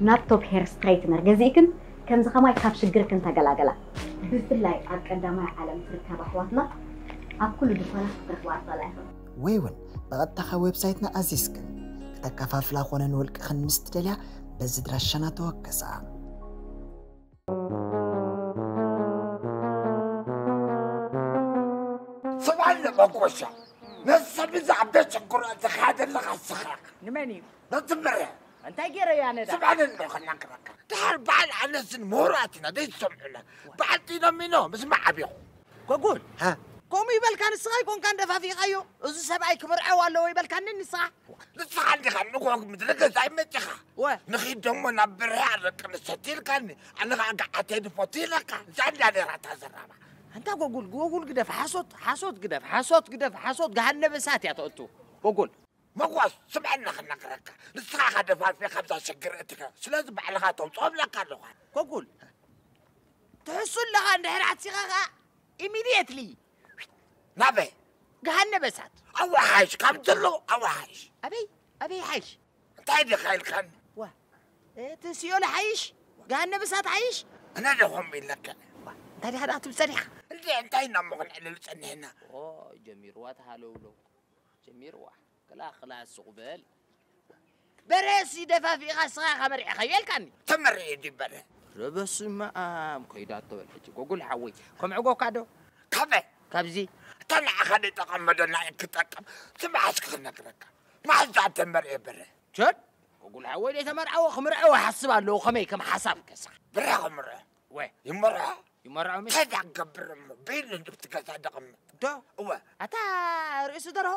ናብ ቶፕ ሄር ስትሬትነር ገዚእክን ከምዚ ከማይ ካብ ሽግርክን ተገላገላ። ብፍላይ ኣብ ቀዳማይ ዓለም ትርከባ ኣሕዋትና ኣብ ኩሉ ድኳናት ክትረኽባ ትኽእላ ኢኽን። ወይ እውን ብቐጥታ ካብ ዌብሳይትና ኣዚዝክን ክተከፋፍላ ኮነ ንውልቅኽን ምስ ትደልያ በዚ ድራሻና ተወከሳ። ሰብኣይ ለመጎሻ በሰብ እዚ ኣብ ቤት ሽግሮ ዝኸደ ኣለኻ ንስኻ። ንመን እዩ? ነቲ በርሀ። እንታይ ገይረ እያ ነዳ? ስምዓኒ እንዶ ክናገረካ። ድሓር በዓል ኣነስን ምሁራት ኢና ዘይትሰምዑና። በዓል ጢኖሚኖ ምስማዕ ኣብኹ። ጎጉል፣ ሃ? ከምኡ ይበልካ ንስኻ ኣይኮንካን ደፋፊእካዮ። እዚ ሰብኣይ ክምርዐው ኣለዎ ይበልካኒ ንስኻ። ንስኻ እንዲኻ ንጎግ ምድሪ ገዛ ይመጭኻ። ወ? ንኺድ ደሞ ናብ በርሀ ኣረቂ ንሰቲ ኢልካኒ። ኣነ ኸዓ ገዓተይ ድፈቱ ኢለካ። እዛ እንዳ ነይራ እታ ዘራባ። ኣንታ ጎጉል፣ ጎጉል ግደፍ፣ ሓሶት፣ ሓሶት ግደፍ፣ ሓሶት ግደፍ፣ ሓሶት ገሃነመ እሳት እያ ተእቱ። ጎጉል። መጓስ፣ ስምዐና ክነግረካ። ንስኻ ኢኻ ደፋፊ ካብዛ ሽግር እትከ-፣ ስለዚ ባዕልኻ ተውፅኦ እብለካ ኣለኹ። ጎጉል፣ ትሕሱ ኣለኻ እንድሕር ዓሲኻ ኸዓ፣ ኢሚድየትሊ ናበይ? ገሃነመ እሳት። ኣዋሓይሽ፣ ካብ ዘሎ ኣዋሓይሽ። ኣበይ? ኣበይ ሓይሽ? እንታይ ዲኻ ኢልካኒ? ዋ፣ እቲ ሲኦል ሓይሽ? ገሃነመ እሳት ሓይሽ? ኣነ ዶ ከምኡ ኢለካ? ዋ፣ እንታይ ዲኻ ደኣ ትብል ጸኒሕካ? እንዴ፣ እንታይ ኢና እሞ ክንዕልል ጸኒሕና? ኦ፣ ጀሚርዋ ተሃለውለው። ጀሚርዋ። ክላ፣ ክላ፣ ሱቕ በል። በሬሲ ደፋፊእኻ እስኻ ኢኻ መሪዕኻዮ ኢልካኒ። ተመሪዑ ድዩ በረ? ረ በስመ ኣብ፣ ከይዳቶ በል ሕጂ። ጎጉል ሓወይ፣ ከምዕጎካ ዶ? ካበይ? ካብዚ። እታ ንዓኻ ደይጠቐመ ዶ ንዓይ ክጠቅም? ስማዕ እስኪ ክነግረካ። መዓዝ ደኣ ተመሪዑ በረ? ቸድ፣ ጎጉል ሓወይ ደይተመርዓወ ክምርዐወ ይሓስብ ኣለዎ። ከመይ ከም ሓሳብ ከሳ? በረ ክምርዖ? ወ። ይመርዖ? ይመርዖ ምሽ? እንታይ ደኣ ክገብር እሞ? በይኑ ንብቲ ገዛ ደቕምጥ። ዶ? እወ። ኣታ ርእሱ ደርሆ?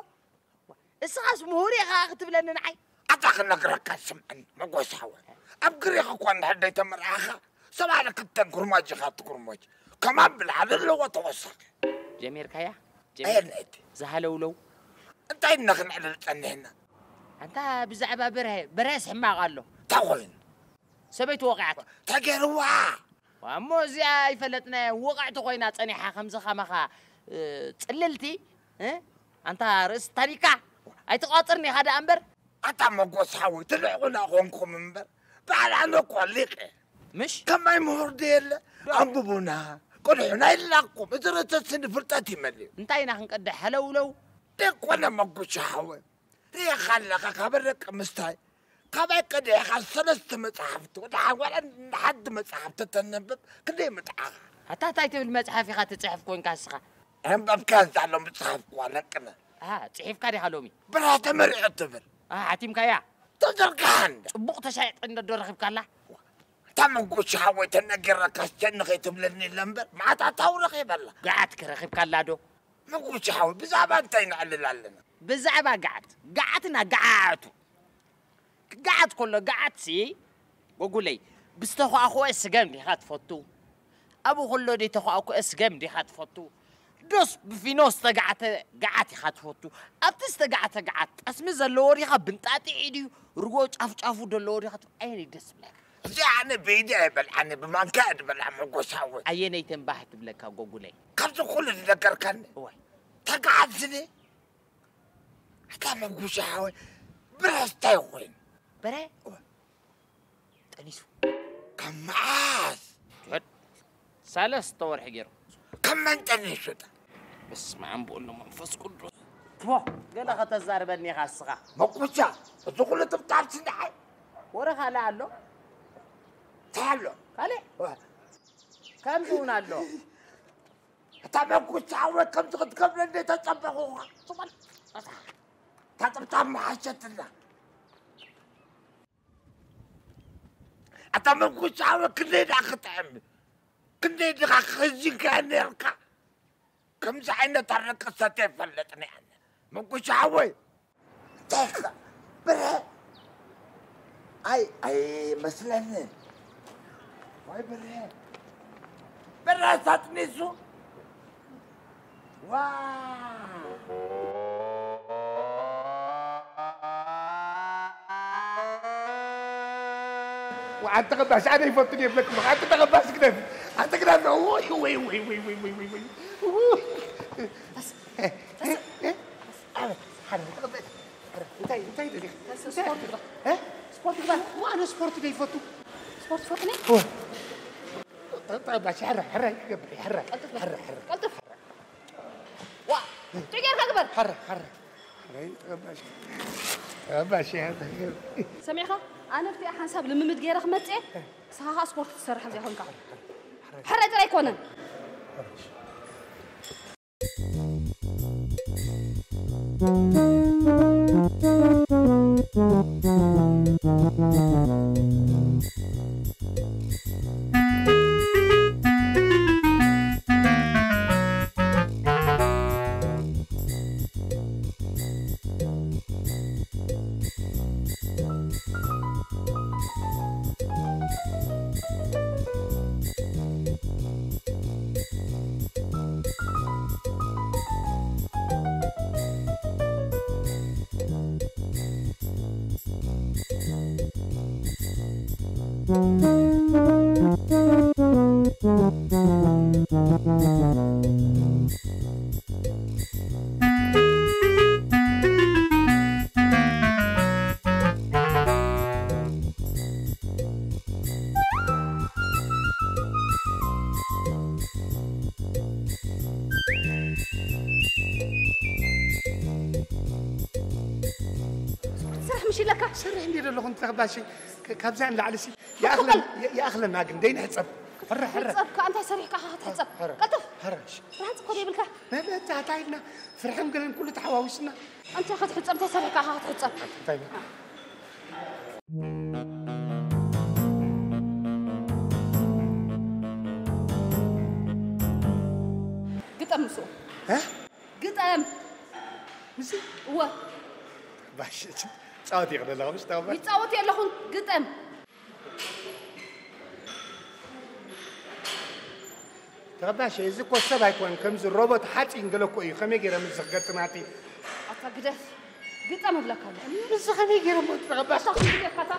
እስኻስ ምሁር ኢኻ ክትብለኒ ንዓይ? ኣታ ክነግረካ ስምዐኒ፣ መጎስ ሓወይ። ኣብ ግሪኽ እኳ እንድሕር ደይተመርዓኻ፣ ሰብዓ ክልተ ጉርማጅ ኢኻ ትጉርሞጅ። ከማን ብልዓል ኣለዎ ተወሳኺ። ጀሚርካያ? ጀሚር-፣ ኣየነይቲ? ዝሃለውለው። እንታይ ኢና ክንዕልል ጸኒሕና? ኣንታ ብዛዕባ በርሀ፣ በርሀስ ሕማቕ ኣሎ። እንታይ ኮይኑ? ሰበይቱ ወቒዓቶ። እንታይ ገይርዋ? ዋ፣ እሞ እዚኣ ኣይፈለጥናያ፣ ውቕዕቲ ኮይና ጸኒሓ፣ ከምዚ ከማኻ፣ እ፣ ጽልልቲ፣ እ? ኣንታ ርእሲ ታኒካ፣ ኣይትቋጽርን ኢኻ ደኣ እምበር። ኣታ መጎስ ሓወይ፣ ትልዕቑና ኾንኩም እምበር፣ በዓል ኣነ እኮ ሊቕ እየ። ምሽ? ከማይ ምሁር ድየ ኣለ? ዶ? ኣንብቡና፣ ቅድሑና ኢልናኩም። እዚ ርእሰ ስኒ ፍልጠት ይመልእ። እንታይ ኢና ክንቀድሕ? ሃለውለው? ደይኮነ መጎስ ሓወይ። ርኢኻ ኣለኻ፣ ካብ ኣረቂ ምስታይ፣ ካባይ ቀዲሕካ ሰለስተ መጽሓፍቲ፣ ወዲ ሓ-፣ ዋላ ሓንቲ መጽሓፍ ተተንብብ ክንደይ ምጥዓኻ? ኣታ እንታይ ትብል መጽሓፍ ኢኻ ትጽሕፍ ኮንካ እስኻ? ኣንበብካያ እዛ ኣሎ ምጽሓፍ እኳ ለቅነ። ኣሃ፣ ጽሒፍካ ዲኻ ሎሚ? ብራ ተመሪዑ ትብል። ኣሃ፣ ሓቲምካያ? ተዘርግሓ እንደ። ጽቡቕ ተሻይጠ እንደ ዶ ረኺብካላ? እታ መጎሻ ሓወይ ተነገረካ ኣስጨኒ ከይትብለኒ ኢለ እምበር፣ መዓት ኣታዊ ረኺበላ። ገዓት ከ ረኺብካላ ዶ? መጎሻ ሓወይ፣ ብዛዕባ እንታይ ነዕልል ኣለና? ብዛዕባ ገዓት። ገዓትና ገዓቱ። ክገዓት ከሎ ገዓትሲ፣ ጎጉለይ፣ ብዝተኳዕኮአ ስገም ዲኻ ትፈቱ? ኣብኡ ከሎ ደይተኳዕኮአ ስገም ዲኻ ትፈቱ? ዶስ ብፊኖ ዝተገዓተ ገዓት ኢኻ ትፈቱ? ኣብቲ ዝተገዓተ ገዓት ጠስሚ ዘለዎ ዲኻ ብንጣጢዒ ድዩ? ርጎ ጫፍ ጫፉ ዘለዎ ዲኻ ትፈቱ? ኣየነይ ደስ ይብለካ? እዚ ኣነ ብኢደ ኣይበልዓኒ፣ ብማንካ እየ ዝበልዓ መጎስ ሓወይ። ኣየነይ ተንባህ ትብለካ ጎጉለይ? ካብዚ ኩሉ ዝነገርካኒ? እወ። ተገዓት ዝኒ? ኣታ መጉሻ ሓወይ፣ ብረስ እንታይ ኮይኑ? በረ? እወ። ጠኒሱ። ካብ መዓዝ? ሕድ። ሰለስተ ወርሒ ገይሩ። ካብ መን ጠኒሱ ዳ? በስመ ኣብ ወወልድ ወመንፈስ ቅዱስ። ትቦ፣ ገለ ከተዛርበኒ ኢኻ እስኻ። መጉሻ፣ እዚ ኩሉ ጥብጣብ ስንደዓይ? ወረ ካልእ ኣሎ? እንታይ ኣሎ? ካልእ? እወ። ከምዚ እውን ኣሎ። እታ መጉሻ ሓወይ ከምዚ ክትገብረኒ ተጸበኹኻ። ትበል። እታ ጥብጣብ መሓሸትና። ኣታ መጉሻ ሓወይ ክንደይ ደኣ ክጥዕም? ክንደይ ዲኻ ክኽዚንካያ ነርካ? ከምዚ ዓይነት ኣረቂ ሰትየ ይፈልጥኒ ኣነ። መጉሻ ሓወይ። እንታይ ኢኻ? ብረ-፣ ኣይ፣ ኣይመስለንን። ዋይ ብረ-፣ ብረ ሳጥኒሱ። ዋ! ወዓንተ ኸባሽ፣ ኣነ ይፈቱ ድየ ብለኩም። ኣንተ ተኸባሽ ግደፍ። ኣንተ ግደፍ። ወይ፣ ወይ፣ ወይ። ኣረ፣ ሓረ፣ ተቐበል። ኣረ፣ እንታይ፣ እንታይ ደሊኻ? እንታይ? ስፖርት ግበር። እ? ስፖርት ግበር። ዋ፣ ኣነ ስፖርት ዶ ይፈቱ? ስፖርት ትፈቱ ነይ? ዋ። ተቐባሽ፣ ሓረ፣ ሓረ፣ ይገብር፣ ሓረ፣ ቀልጥፍ በል። ሓረ፣ ሓረ። ቀልጥፍ። ዋ፣ እንታይ ጌርካ ግበር? ሓረ፣ ሓረ። ሓረ፣ ተቐባሽ። ተቐባሽ፣ ሓረ፣ ይገብር። ሰሚዕኻ? ኣነ ኣብቲኣ ሓንሳብ ልምምድ ገይረ ክመጽእ እየ። ንስኻ ኸኣ ስፖርት ትሰርሕ እዚኣ ኾንካ። ሕረ ጥራይ ኣይኮነን። ሓረ። ሓረ። ስራሕ ምሽ ኢለካ። ስራሕ እንዲ ዘለኹ እንተ ተኸባሽ፣ ክ-፣ ካብዚኣ ንላዕሊ ሲ ይኣኽለን-፣ ይ-፣ ይኣኽለና ግን ደይንሕጸብ። ሕረ፣ ሕረ። ሕጸብካ፣ እንታይ ሰሪሕካ ኢኻ ክትሕጸብ? ሕረ፣ ሕረ። ቀልጥፍ። ሕረ፣ እሺ። ርሃጽ እኮ ዘይብልካ። በ-፣ በ-፣ እንታይ፣ እንታይ ኢልና? ፍርሕን ገለን ኩሉ ተሓዋዊስና። እንታይ ክትሕጸብ፣ እንታይ ሰሪሕካ ኢኻ ክትሕጸብ? እንታይ ኢልና? ግጠም ምስኡ። እ? ግጠም። ምስኡ? እወ። ባሽ፣ ጻወት ይቕደለኹ፣ ምሽ ተቐባሽ። ይጻወት የለኹን፣ ግጠም። ተቐባሽ፣ እዚ እኮ ሰብ ኣይኮነን፣ ከምዚ ሮቦት ሓፂን ገለ እኮ እዩ። ከመይ ገይረ ምስዚ ክገጥም ኣቲ? ኣታ ግደፍ፣ ግጠም እብለካ ኣለኹ። ምስዚ ከመይ ገይረ ሞ ተቐባሽ? ኣታ ክንግደካታ።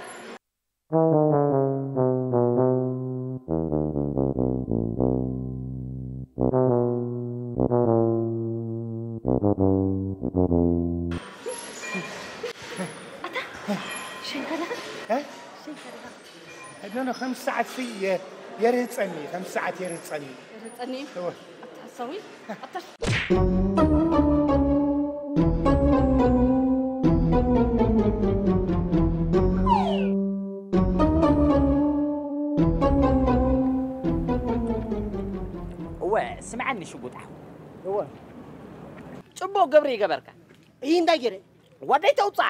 ኣታ ሸንከለኻ? እ? ሸንከለኻ? ኖ፣ ኖ፣ ከም ሰዓት ሲ የ-፣ የርህጸኒ፣ ከም ሰዓት የርህጸኒ። የርህጸኒ? እወ። ኣታ ሰዊ፣ ኣታ እወ፣ ስምዓኒ ሽጉጥ ሓው። እወ። ጽቡቕ ግብሪ ይገበርካ። እይ፣ እንታይ ገይረ? ወደይ ተውጽኣ።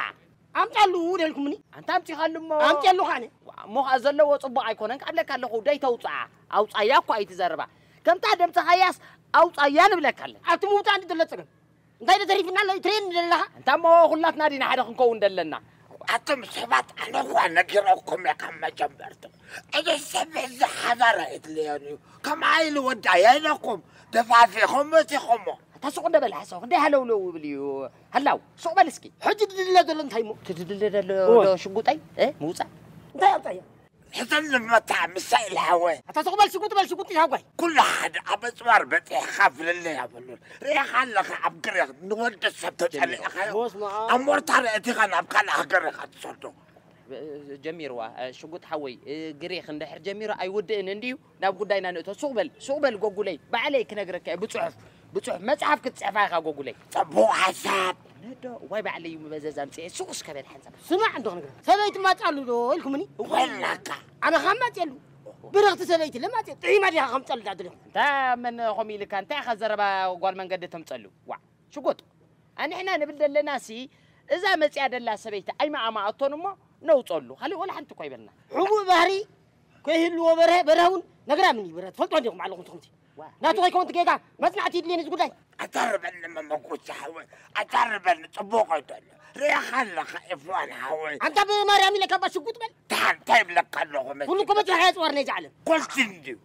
ኣምጻሉ ደልኩምኒ። ኣንታ ኣምጺኻሉ እሞ። ኣምጺኣሉ ኸኣነ። እሞ ኸኣ ዘለዎ ጽቡቕ ኣይኮነን ክኣብለካ ኣለኹ፣ ደይ ተውጽኣ። ኣውጻያ እኮ ኣይትዘርባ። ከምታ ደምጽኻያስ ኣውጻያ ንብለካ ኣለና። ኣብቲ ምውጻእ እንዲ ዘሎ ጸገም። እንታይ ዶ ተሪፍና ኣሎ? ትሬን ደለኻ? እንታ እሞ ኩላትና ዲና ሓደ ክንከውን ደለና። ኣቶም ሰባት፣ ኣነ እኳ ነጊረኩም እየ ካብ መጀመርቱ። እዚ ሰብ እዚ ሓዳር ኣይድልዮን እዩ። ከምኣ ኢሉ ወዳ የለኩም። ደፋፊኹም እቲኹሞ። ኣታ ሱቕ እንደ በል ሓሳው፣ ክንደይ ሃለውለው ይብል እዩ። ሃላው፣ ሱቕ በል እስኪ። ሕጂ ድድለ ዘሎ እንታይ እሞ? ትድድለ ዘሎ እወ። ዶ ሽጉጠይ? እ? ምውጻእ? እንታይ ኣውጻያ? ሕዘን ንመታ ምሳይ ኢልሃወ። ኣታ ሱቕ በል ሽጉጥ በል ሽጉጥ ኢልሃጓይ። ኩሉ ሓደ ኣብ ኣጽዋር በጺሕካ ፍልልይ የብሉን። ርኢኻ ኣለኻ ኣብ ግሬ ንወዲ ሰብ ተጸሊእኻዮ። በስመ ኣብ። ኣብ ሞርታር ኣእቲኻ ናብ ካልእ ሃገር ኢኻ ትሰዶ። ጀሚርዋ፣ ሽጉጥ ሓወይ፣ ግሬክ እንድሕር ጀሚሩ ኣይውድእን እንድዩ። ናብ ጉዳይና ንእቶ። ሱቕ በል፣ ሱቕ በል ጎጉለይ። ባዕለይ ክነግረካ እየ ብጽሑፍ፣ ብጽሑፍ መጽሓፍ ክትጽሕፋ ኢኻ ጎጉለይ። ጽቡቕ ሓሳብ። ነዶ፣ ዋይ ባዕለይ እዩ መዘዝ ኣምጽኤ። ሱቕ እስከ በል ሓንሳብ። ስማዕ እንዶ ክነግረካ። ሰበይቲ ማጽኣሉ ዶ ኢልኩምኒ? ወላካ። ኣነ ካብ ማጽኤሉ። ብርኽቲ ሰበይቲ ለማጽኤ። ጥዒማ ዲኻ ከምጸሉ ዳድልኹም? እንታ መን ኸም ኢልካ? እንታይ ኢኻ ዘረባ ጓል መንገዲ ተምጸሉ? ዋዕ። ሽጉጥ። ኣንሕና ንብል ደለና ሲ፣ እዛ መጽያ ደላ ሰበይቲ ኣይማኣማኣቶን እሞ ነውጸሉ። ካልእ ወላ ሓንቲ እኮ ይበልና። ሕቡእ ባህሪ ከይህልዎ በርሀ፣ በርሀ እውን ነግራምን እዩ። በርሀ ትፈልጦ እንዲኹም ኣለኹም ትኹምቲ። ዋ። ናቱ ከይከውን ትጌጋ መጽናዕቲ ይድልየኒ እዚ ጉዳይ። ኣዛርበኒ መመጎቻ ሓወይ፣ ኣዛርበኒ ጽቡቕ ኣይደሎ። ርኢኻ ኣለኻ ኤፍዋን ሓወይ። ኣንታ ብማርያም ኢለካ እባ ሽጉጥ በል። ደሓን እንታይ ይብለካ ኣለኹ መሲልካ? ኩሉ እኮ በጺሐ ኣጽዋር ናይ እዚ ዓለም። ኮልቲ እንድዩ።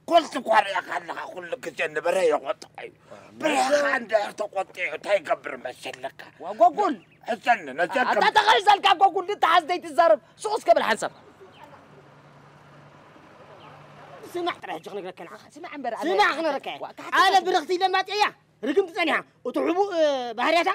ኮልቲ እኳ ርኢኻ ኣለኻ ኩሉ ግዜ ንበርሀ የቖጥዖ እዩ። በርሀ ኸኣ እንድሕር ተቖጢዑ እንታይ ይገብር መሰለካ? ዋ፣ ጎጉል! ሕዘኒ፣ ነዘን ኣታ ከም ተኸልዘልካ ጎጉል፣ ንተሓዝ ዘይትዛረብ። ሱቕ እስከ በል ሓንሳብ። ስማዕ ጥራይ ሕጂ ክነግረካ ንዓኻ። ስማዕ እምበር፣ ኣነ ስማዕ ክነግረካ። ዋ፣ ካሕቲ ኣነ ካሕቲ። ብርኽቲ ኢለ ማጽያ፣ ርግምቲ ጸኒሓ። እቲ ሕቡእ፣ እ፣ ባህርያታ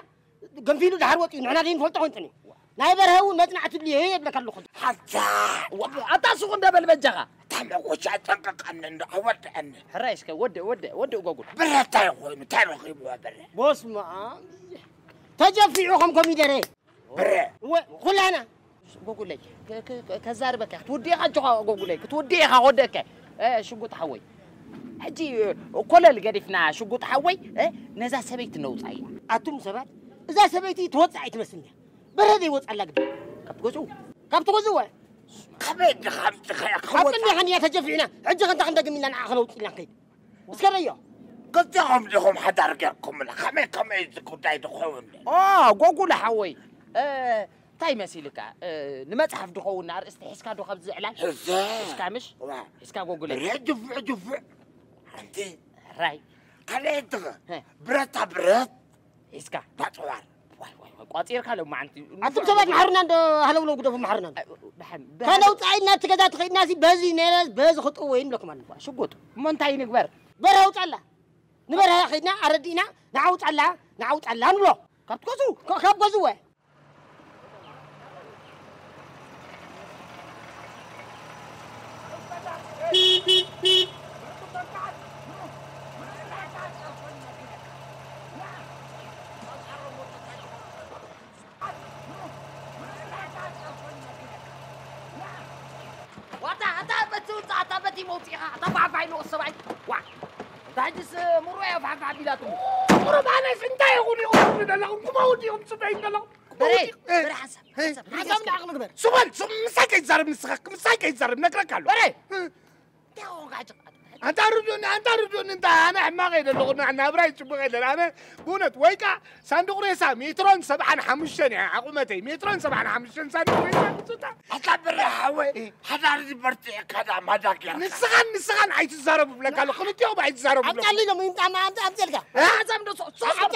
ገንፊሉ ድሓር ወጺኡ፣ ንሕና ዘይንፈልጦ ኮይኑ ጸኒሑ። ናይ በርሀ እውን መጽናዕቲ ድልዮ የብለካ ኣለኹ። ሓንሳእ። ዋ፣ ኣታ ሱቕ እንደ በል በጃኻ። እታ መጎቻ ጠንቀቐኒ እንዶ ኣወድአኒ። ሕራይ እስከ ወድእ፣ ወድእ፣ ወድእ ጎጉል። ብረ እንታይ ኮይኑ? እንታይ ረኺብዎ ብረ? በስመ ኣብ። ተጀፊዑ ከም ኮሚደረ። ብረ። ወ-፣ ኩላና። ጎጉለይ፣ ከ-፣ ከ-፣ ከ-፣ ከዛርበካ ክትውድእ ኢኻ ኣጆኻ ጎጉለይ፣ ክትውድእ ኢኻ ክወደካ። እ፣ ሽጉጥ ሓወይ። ሕጂ ኮለል ገዲፍና ሽጉጥ ሓወይ፣ እ፣ ነዛ ሰበይቲ ነውጻያ። ኣቱም ሰባት፣ እዛ ሰበይቲ ትወፅእ ኣይትመስልኒ። በረደ ይወፅኣላ ግዲ። ካብቲ ገዝኡ። ካብቲ ገዝኡ ወ። ከመይ ድኻ ምፅኸያ ኣብ ክወፃ? ቅድሚ ሓንያ ተጀፊዕና። ሕጂ ከንታ ክንደግም ኢልና ንዓ ከነውፅእ ኢልና ንኸይድ። እስከ ረዮ። ክልቲኹም ዲኹም ሓዳር ጌርኩምላ? ከመይ ከመይ እዚ ጉዳይ ድኸውን? ኦ፣ ጎጉለ ሓወይ። እ፣ እንታይ መሲልካ? እ፣ ንመጽሓፍ ድኸውን ኣርእስቲ ሒዝካ ዶ ካብዚ ዕላል? ሕዘ። ሒዝካ ምሽ? ዋ። ሒዝካ ጎጉለ። ረ ድፉዕ ድፉዕ። ሓንቲ። ራይ። ካልኣይ ድኸ? ሀ። ብረታ ብረት። ሒዝካ። ባጽዋር። ዋይ፣ ዋይ፣ ዋይ፣ ቋጺርካ ሎማዓንቲ። ኣቱም ሰባት መሓሩና እንዶ ሃለውለው ግደፉ መሓሩና። ኣይ፣ ደሓን፣ ደሓን። ካልእ ውጻኢ እናብቲ ገዛ ትኸይድና ሲ በዚ ነይረ በዚ ክጥወይ ንብለኩም ኣለኹ። ሽጉጥ። እሞ እንታይ ንግበር? በረሃ ውጻላ። ንበረሃ ኸይድና ኣረዲእና ንዓ ውጻላ፣ ንዓ ውጻላ ንብሎ። ካብቲ ገዝኡ? ከ-፣ ካብ ገዝኡ ወ። ዋታ፣ ኣታ በቲ ውፅእ፣ ኣታ በቲ መውፅኢኻ፣ ኣታ ፋሕፋሕ ኢሉ ሰብኣይ። ዋ፣ እንታይ ድስ ምሩዕ እያ ፋሕፋሕ ቢላትኒ። ቁሩብ ኣነስ እንታይ ይኹን ይኹን ዘለኹም፣ ክመውት ኢኹም ትፅበዩ ዘለኹም። በሬ፣ ክመውት፣ እ፣ በሬ ሓንሳብ፣ እ፣ ሓንሳብ፣ ሓንሳብ ሓንሳብ ንዓቕ ንግበር። ሱበል፣ ሱብ-፣ ምሳይ ከይትዛረብ ንስኻ፣ ምሳይ ከይትዛረብ ነግረካ ኣለኹ። በሬ! እ። እንታይ ኾንካ ሕጂ? ኣንታ ርድኡኒ፣ ኣንታ ርድኡኒ፣ እንታ ኣነ ሕማቕ እየ ዘለኹ፣ ና-፣ ናብራይ ጽቡቕ የለን። ኣነ ብእውነት ወይ ከኣ ሳንዱቕ ሬሳ ሜትሮን ሰብዓን ሓሙሽተን እያ ዓቑመተይ፣ ሜትሮን ሰብዓን ሓሙሽተን ሳንዱቕ ሬሳ ምጽታ። ኣታ ብረ ሓወይ፣ እ። ሓዳር እዚ በርቲዕካ ዳ ማዳ ጌርካ። ንስኻን ንስኻን ኣይትዛረቡ ብለካ ኣለኹ፣ ክልቲኦም ኣይትዛረቡ ብለካ። ኣምጻሉ ኢሎም፣ ይምጣ፣ ኣምጻ-፣ ኣምጻልካ። እ? ኣምጻ-፣ ኣምጻ-፣ ኣምጻልካ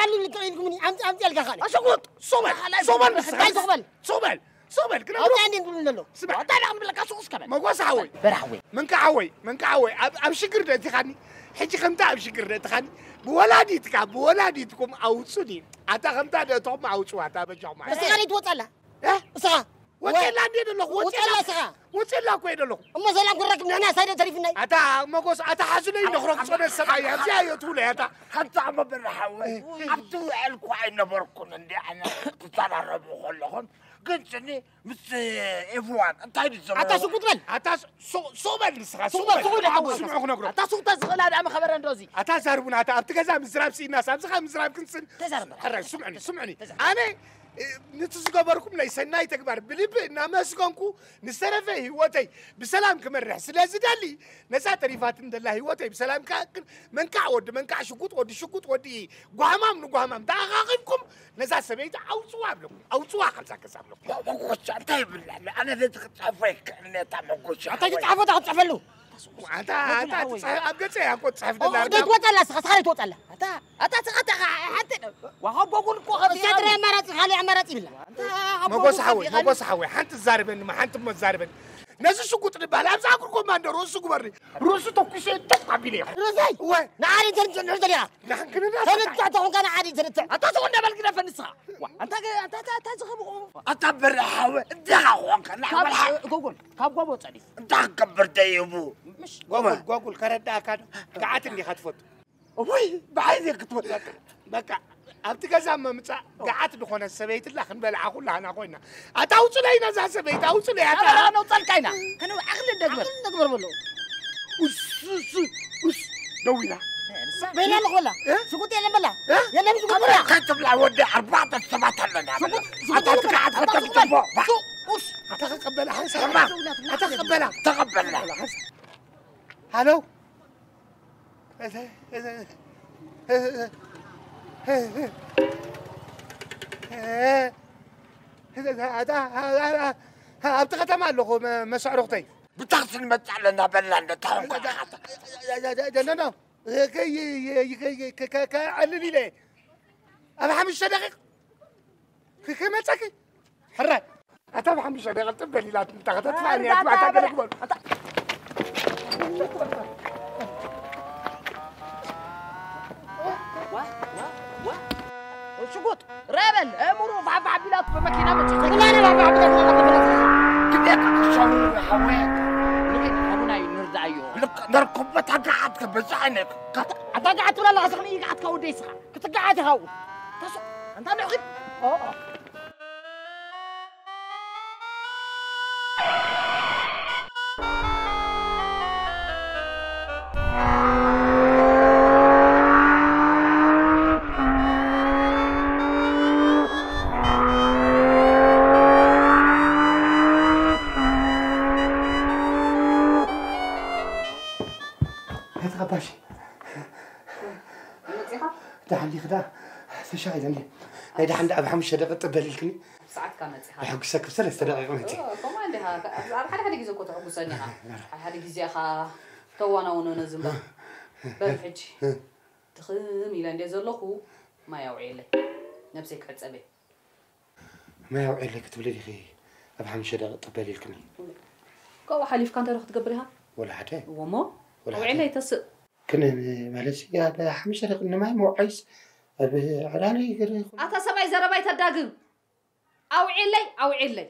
ኢልኩምኒ፣ ኣምጻ-፣ ኣምጻልካ ኻነ። ኣሽጉጥ! ሱበል፣ ሱበል ንስኻ። እንታይ ትቕበል? ሱበል! ሱበል፣ ክነግሮ-፣ ኣውጣ እንዴ ትብሉ ዘሎ? ስማዕ። ኣውጣ ዳቕ ንብለካ ሱቕ እስከ በል። መጎስ ሓወይ። በራሕ ወይ። መንካ ሓወይ፣ መንካ ሓወይ፣ ኣብ፣ ኣብ ሽግር ደእቲኻኒ። ሕጂ ከምታ ኣብ ሽግር ደእቲኻኒ። ብወላዲትካ፣ ብወላዲትኩም ኣውጹኒ። ኣታ ከምታ ደእትኹም ኣውጹዋ፣ ኣታ በጃኹም። ንስኻ ደይ ትወጻላ? እ? ንስኻ? ወጺላ እንዴ ደለኹ? ወጺላ። ወጺላ ንስኻ? ወጺላ እኮ እየ ደለኹ። እሞ ሰላም ክንረክብ ንሕና ሳይደ ተሪፍናይ። ኣታ መጎስ፣ ኣታ ሓዙለይ እንዶ ክረግጾ ነሰብኣይ፣ ኣብዚኣ እዮ ትብለይ ኣታ። ሓንቲ ኣመ በራሕ ሓወይ፣ እ። ኣብቲ ውዕል እኮ ኣይነበርኩን እንዴ ኣነ ትተራረቡ ከለኹም። ግን ስኒ ምስ ኤፍዋን እንታይ ድዩ ዘሎ? ኣታ ሽጉጥ በል። ኣታ ሱ-፣ ሱ-፣ ሱቕ በል ንስኻ፣ ሱቕ ሱቕ በል፣ በል። ሱቕ በል። ስምዑ ክነግሮ። ኣታ ሱቕ ተዝኽእላ ደኣ መኸበረ እንዶ እዚ። ኣታ ዛርቡና፣ ኣታ ኣብቲ ገዛ ምዝራብ ስኢና፣ ሳብዚ ኸኣ ምዝራብ ክንስን። ተዛረብ። ሕራይ፣ ስምዑኒ፣ ስምዑኒ። ተዛረብ። ኣነ፣ እ፣ ነቲ ዝገበርኩምለይ ሰናይ ተግባር ብልቢ እናመስገንኩ፣ ንዝተረፈ ህይወተይ ብሰላም ክመርሕ ስለ ዝደሊ፣ ነዛ ተሪፋትን ደላ ህይወተይ ብሰላም ክኣክል፣ መንካዕ ወዲ መንካዕ፣ ሽጉጥ ወዲ ሽጉጥ፣ ወዲ ጓህማም ንጓህማም ተኣኻኺብኩም፣ ነዛ ሰበይቲ ኣውጽዋ ኣብለኩም፣ ኣውጽዋ ካብዛ ገዛ ኣብለኩም። ሞ-፣ መጎሻ፣ እንታይ ይብል ኣሎ? ኣነ ነቲ ክጽሕፎ ኣይክእልን እየ፣ እታ መጎሻ ኣታ ሓወይ። ትጽሕፎ፣ እታ ክትጽሕፈሉ። ኣታ፣ ኣታ ሓወይ። ትጽሕፍ፣ ኣብ ገጸ እያ እኮ ትጽሕፍ ኦ፣ ዘላ። ደይ ትወጣላ፣ ንስኻ፣ ንስኻ ደይ ትወጣላ። ኣታ፣ ኣታ፣ ትኻ፣ ትኻ፣ ሓንቲ ነው። ዋኻ፣ ጎጉል እኮ ኸፊኣ እሳ ጥራይ ኣማራጺ፣ ካልእ ኣማራጺ ይብላ። ኣታ፣ መጎስ ጎጉል ሓወይ፣ ኸፊኣ መጎስ ሓወይ፣ ሓንቲ ትዛረበኒ፣ ሓንቲ እሞ ትዛረበኒ። ነዚ ሽጉጥ ዝበሃል ኣብዛ እግሪ ኮማንደር ርእሱ ግበርኒ። ርእሱ ተኩሰ፣ ተፍ ኣቢለ እየ። ርእሰይ? እወ። ንዓዲ ተንጽ-፣ ንዑ ዘሊኻ። ንሓንክንና ተንጽዕ ተኾንካ ንዓዲ ተንጽዕ። ኣታ ተኾን እንዳበል ግደፈ ንስኻ። ዋ፣ ኣንታ ገ-፣ ኣንታ፣ ኣታ፣ ኣታ ዝኸብኦ። ኣታ በርሓወ፣ እንዲኻ ኾንካ፣ ካብ፣ ንዓበል ሓ-፣ ጎጎል፣ ካብ ጎቦ ጸሊፍ። እንታይ ክገብር ደይቡ? ምሽ፣ ጎጎል፣ ጎጎል፣ ከረዳእካ ዶ? ገዓት እንዲኻ ትፈቱ። እወይ፣ ብዓይኒ ክትወድቅ። በቃ፣ ኣብቲ ገዛ ምምጻእ ገዓት ዝኾነ ሰበይቲ ኣላ፣ ክንበልዓ ኩላህና ኮይና። ኣታ ኣውጽለይ ነዛ ሰበይቲ፣ ኣውጽለይ፣ ኣታ። ኣበራ ነውጸልካ ኢና። ክንው ዓቕሊ እንደግበር። ዓቕሊ እንደግበር በሎ። ኡስ፣ ኡስ፣ ኡስ፣ ደው ኢላ። ንሳ በላ ኣለኹ በላ። እ? ሽጉጥ የለን በላ። እ? የለን ሽጉጥ በላ። ከትብላ ወዲ ኣርባዕተ ሰባት ኣለና። ሽጉጥ፣ ሽጉጥ ኣታ የለን በላ። ትግዓት ኣታ ፈተን ሽጉጥ በላ። ጽቡቕ። ሱ-፣ ኡስ። ኣታ ክቀበላ ሓንሳ። እማ፣ ኣታ ክቀበላ። ተቐበልና። ሓንሳ። ሃሎ። ኣብቲ ከተማ ኣለኹ፣ መ-፣ መሳዕርኽተይ። ብታክሲ ንመጽእ ኣለና፣ በላ እንደ ታውን ኮና። ደ-፣ ደ-፣ ደ-፣ ደ-፣ ደ-፣ ደ-፣ ከ-፣ ከ-፣ ከ-፣ ከ-፣ ከዕልል ኢለ ኣብ ሓሙሽተ ደቂቕ ከ-፣ ከመጸኪ። ሕራይ። ኣታ ብሓሙሽተ ደቂቕ ጥብ በል ኢላ ትምጣ፣ ከተጥፋእኒ እያ፣ ኣታ ትባዕ፣ ኣታ ገለ ግበሩ። ኣታ ሽጉጥ ረበል፣ እምሩ ፋሕፋሕ ቢላት ብመኪና መጽእ። ቁማነ ፋሕፋሕ ቢላት ብመኪና መጽእ። ግዴታ ክሻሉ ሓወይ። ንኺድ ሓውና እዩ ንርዳእዮ። ልክ ነርኩበት ኣጋዓት ከበዛ ዓይነት። ኣታ ጋዓት ትብላ ኣለኻ፣ ስኽኒ ጋዓት ካውደይ ስኻ። ክትጋዓት ኢኻ ኣብኡ። ተስኦ፣ ኣንታ ንዕኺድ። ኦ። መጺኻ? ደሓን ዲኺ ደኣ? ተሻቒለ እንድየ። ናይ ደሓን ደኣ ኣብ ሓሙሽተ ደቂቕ ጥበል ኢልክኒ። ሰዓትካ መጺኻ። የሐጉሰኪ፣ ብሰለስተ ደቂቕ መጺ። ኦ፣ ከምኡ እንዲኻ። ኣብ ሓደ ሓደ ግዜ እኮ ተሐጉሰኒ ኢኻ። ሓደ ሓደ ግዜ ኢኻ ተዋናውኖ ነዚ እምበር። በል ሕጂ። ድኽም ኢለ እንድየ ዘለኹ፣ ማይ ኣውዕየለይ። ነብሰይ ክሕጸብ እየ። ማይ ኣውዕየለይ ክትብሊ ዲኺ ኣብ ሓሙሽተ ደቂቕ ጥበል ኢልክኒ? ካብኡ ሓሊፍካ እንታይ ዶ ክትገብር ኢኻ? ወላ ሓደ። እዎ እሞ፣ ወላ ሓደ። ኣውዕየለይ ተስእ። ግን ማለት ኣብ ሓሙሽተ ደቂቕ ንማይ ምውዓይስ ኣብ ዕላል ይገርም። ኣታ ሰብኣይ ዘረባ ኣይተዳግም። ኣውዕየለይ፣ ኣውዕየለይ።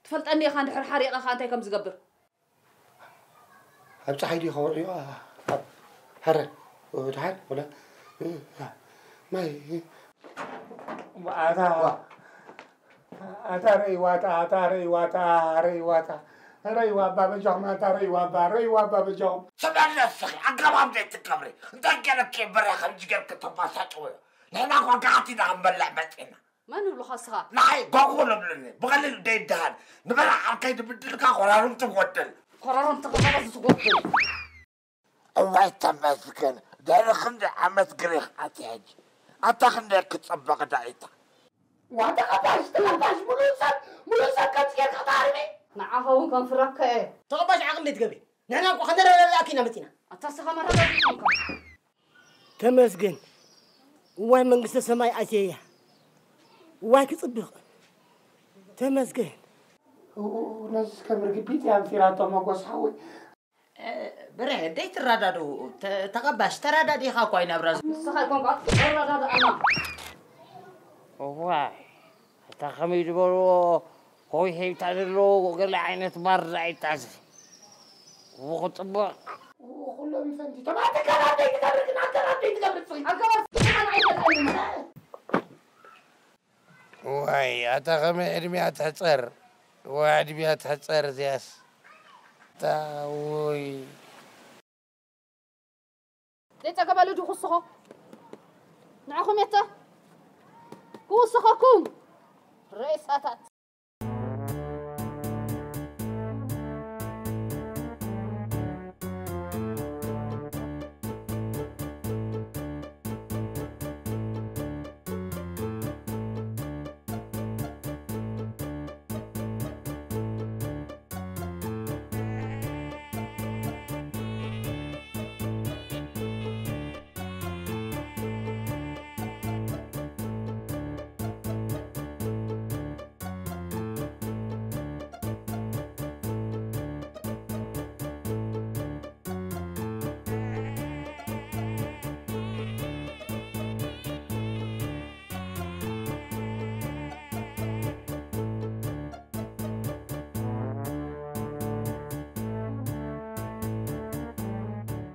ትፈልጠኒ ኢኻ፣ እንድሕር ሓሪቐ ኸኣ እንታይ ከም ዝገብር። ኣብ ጸሓይ ድዩ ከውዕዮ? ኣብ ሃረ ድሓን ወላ ማይ ኣታ ኣታ ረይዋታ ኣታ ረይዋታ ረይዋታ ረይዋ ኣባ በጃኹም ኣታ ረይዋ ኣባ ረይዋ ኣባ በጃኹም። ስምዕኒ እስኺ ኣገባብ ዘይትገብሪ እንታይ ገለኪ በረ ከምዚ ገርክ ተባሳጭወዮ ንሕና እኳ ገዓት ኢና ክንበልዕ መጺና። መን ይብሉኻ እስኻ? ንዓይ ጎጎ ንብሉኒ ብቐሊሉ ደይደሃን ንበላ ዓርከይ ድብድልካ ኮራሩም ትጎድል። ኮራሩም ትጎድል። እዋይ ተመስገን ድሕሪ ክንደይ ዓመት ግሪኽ ኣቲ ሕጂ ኣታ ክንደይ ክጸበቕ ዳኢታ። ዋ ተቐባሽ ተቐባሽ ሙሉእ ሰብ ሙሉእ ሰብ ከምዚ ጌርካ ተሃርሚ። ንዓኻ እውን ከም ፍረካ እየ። ተቐባሽ ዓቕሊ ትገብሪ ንሕና እኮ ከነረዳድኣኪ ኢና መጺና። ኣታ እስኻ መረዳድኢ ኮንካ። ተመስገን። እዋይ መንግስተ ሰማይ ኣትየያ። እዋይ ክጽብቕ። ተመስገን። ነዚ ከም ርግቢት እያ ኣንፊራቶ መጎስ ሓወይ። ብርሀ ደይ ትረዳድኡ ተቐባሽ ተረዳዲኻ እኳ ይነብራ። ንስኻ ኣይኮንካ ተረዳድኣና። እዋይ እታ ከመይ ዝበልዎ ከውሒ ሂብታ ዘለዎ ገለ ዓይነት ባርዳ ይታዘ። እዎ ክጽብቕ። ኩሎም ይፈንቲቶም ኣትከራ ደይ ትገብር ግን ኣከራ ደይ ትገብር ጽይ ኣከራ ጽይ ኣይፈልጥን። ዋይ ኣታ ከመይ ዕድሚያ ትሕጸር ዋይ ዕድሚያ ትሕጸር እዚያስ እታ ውይ። ዘይጸገበሉ ድዩ ክስኾ ንዕኹም የተ ክውስኸኩም ሬሳታት።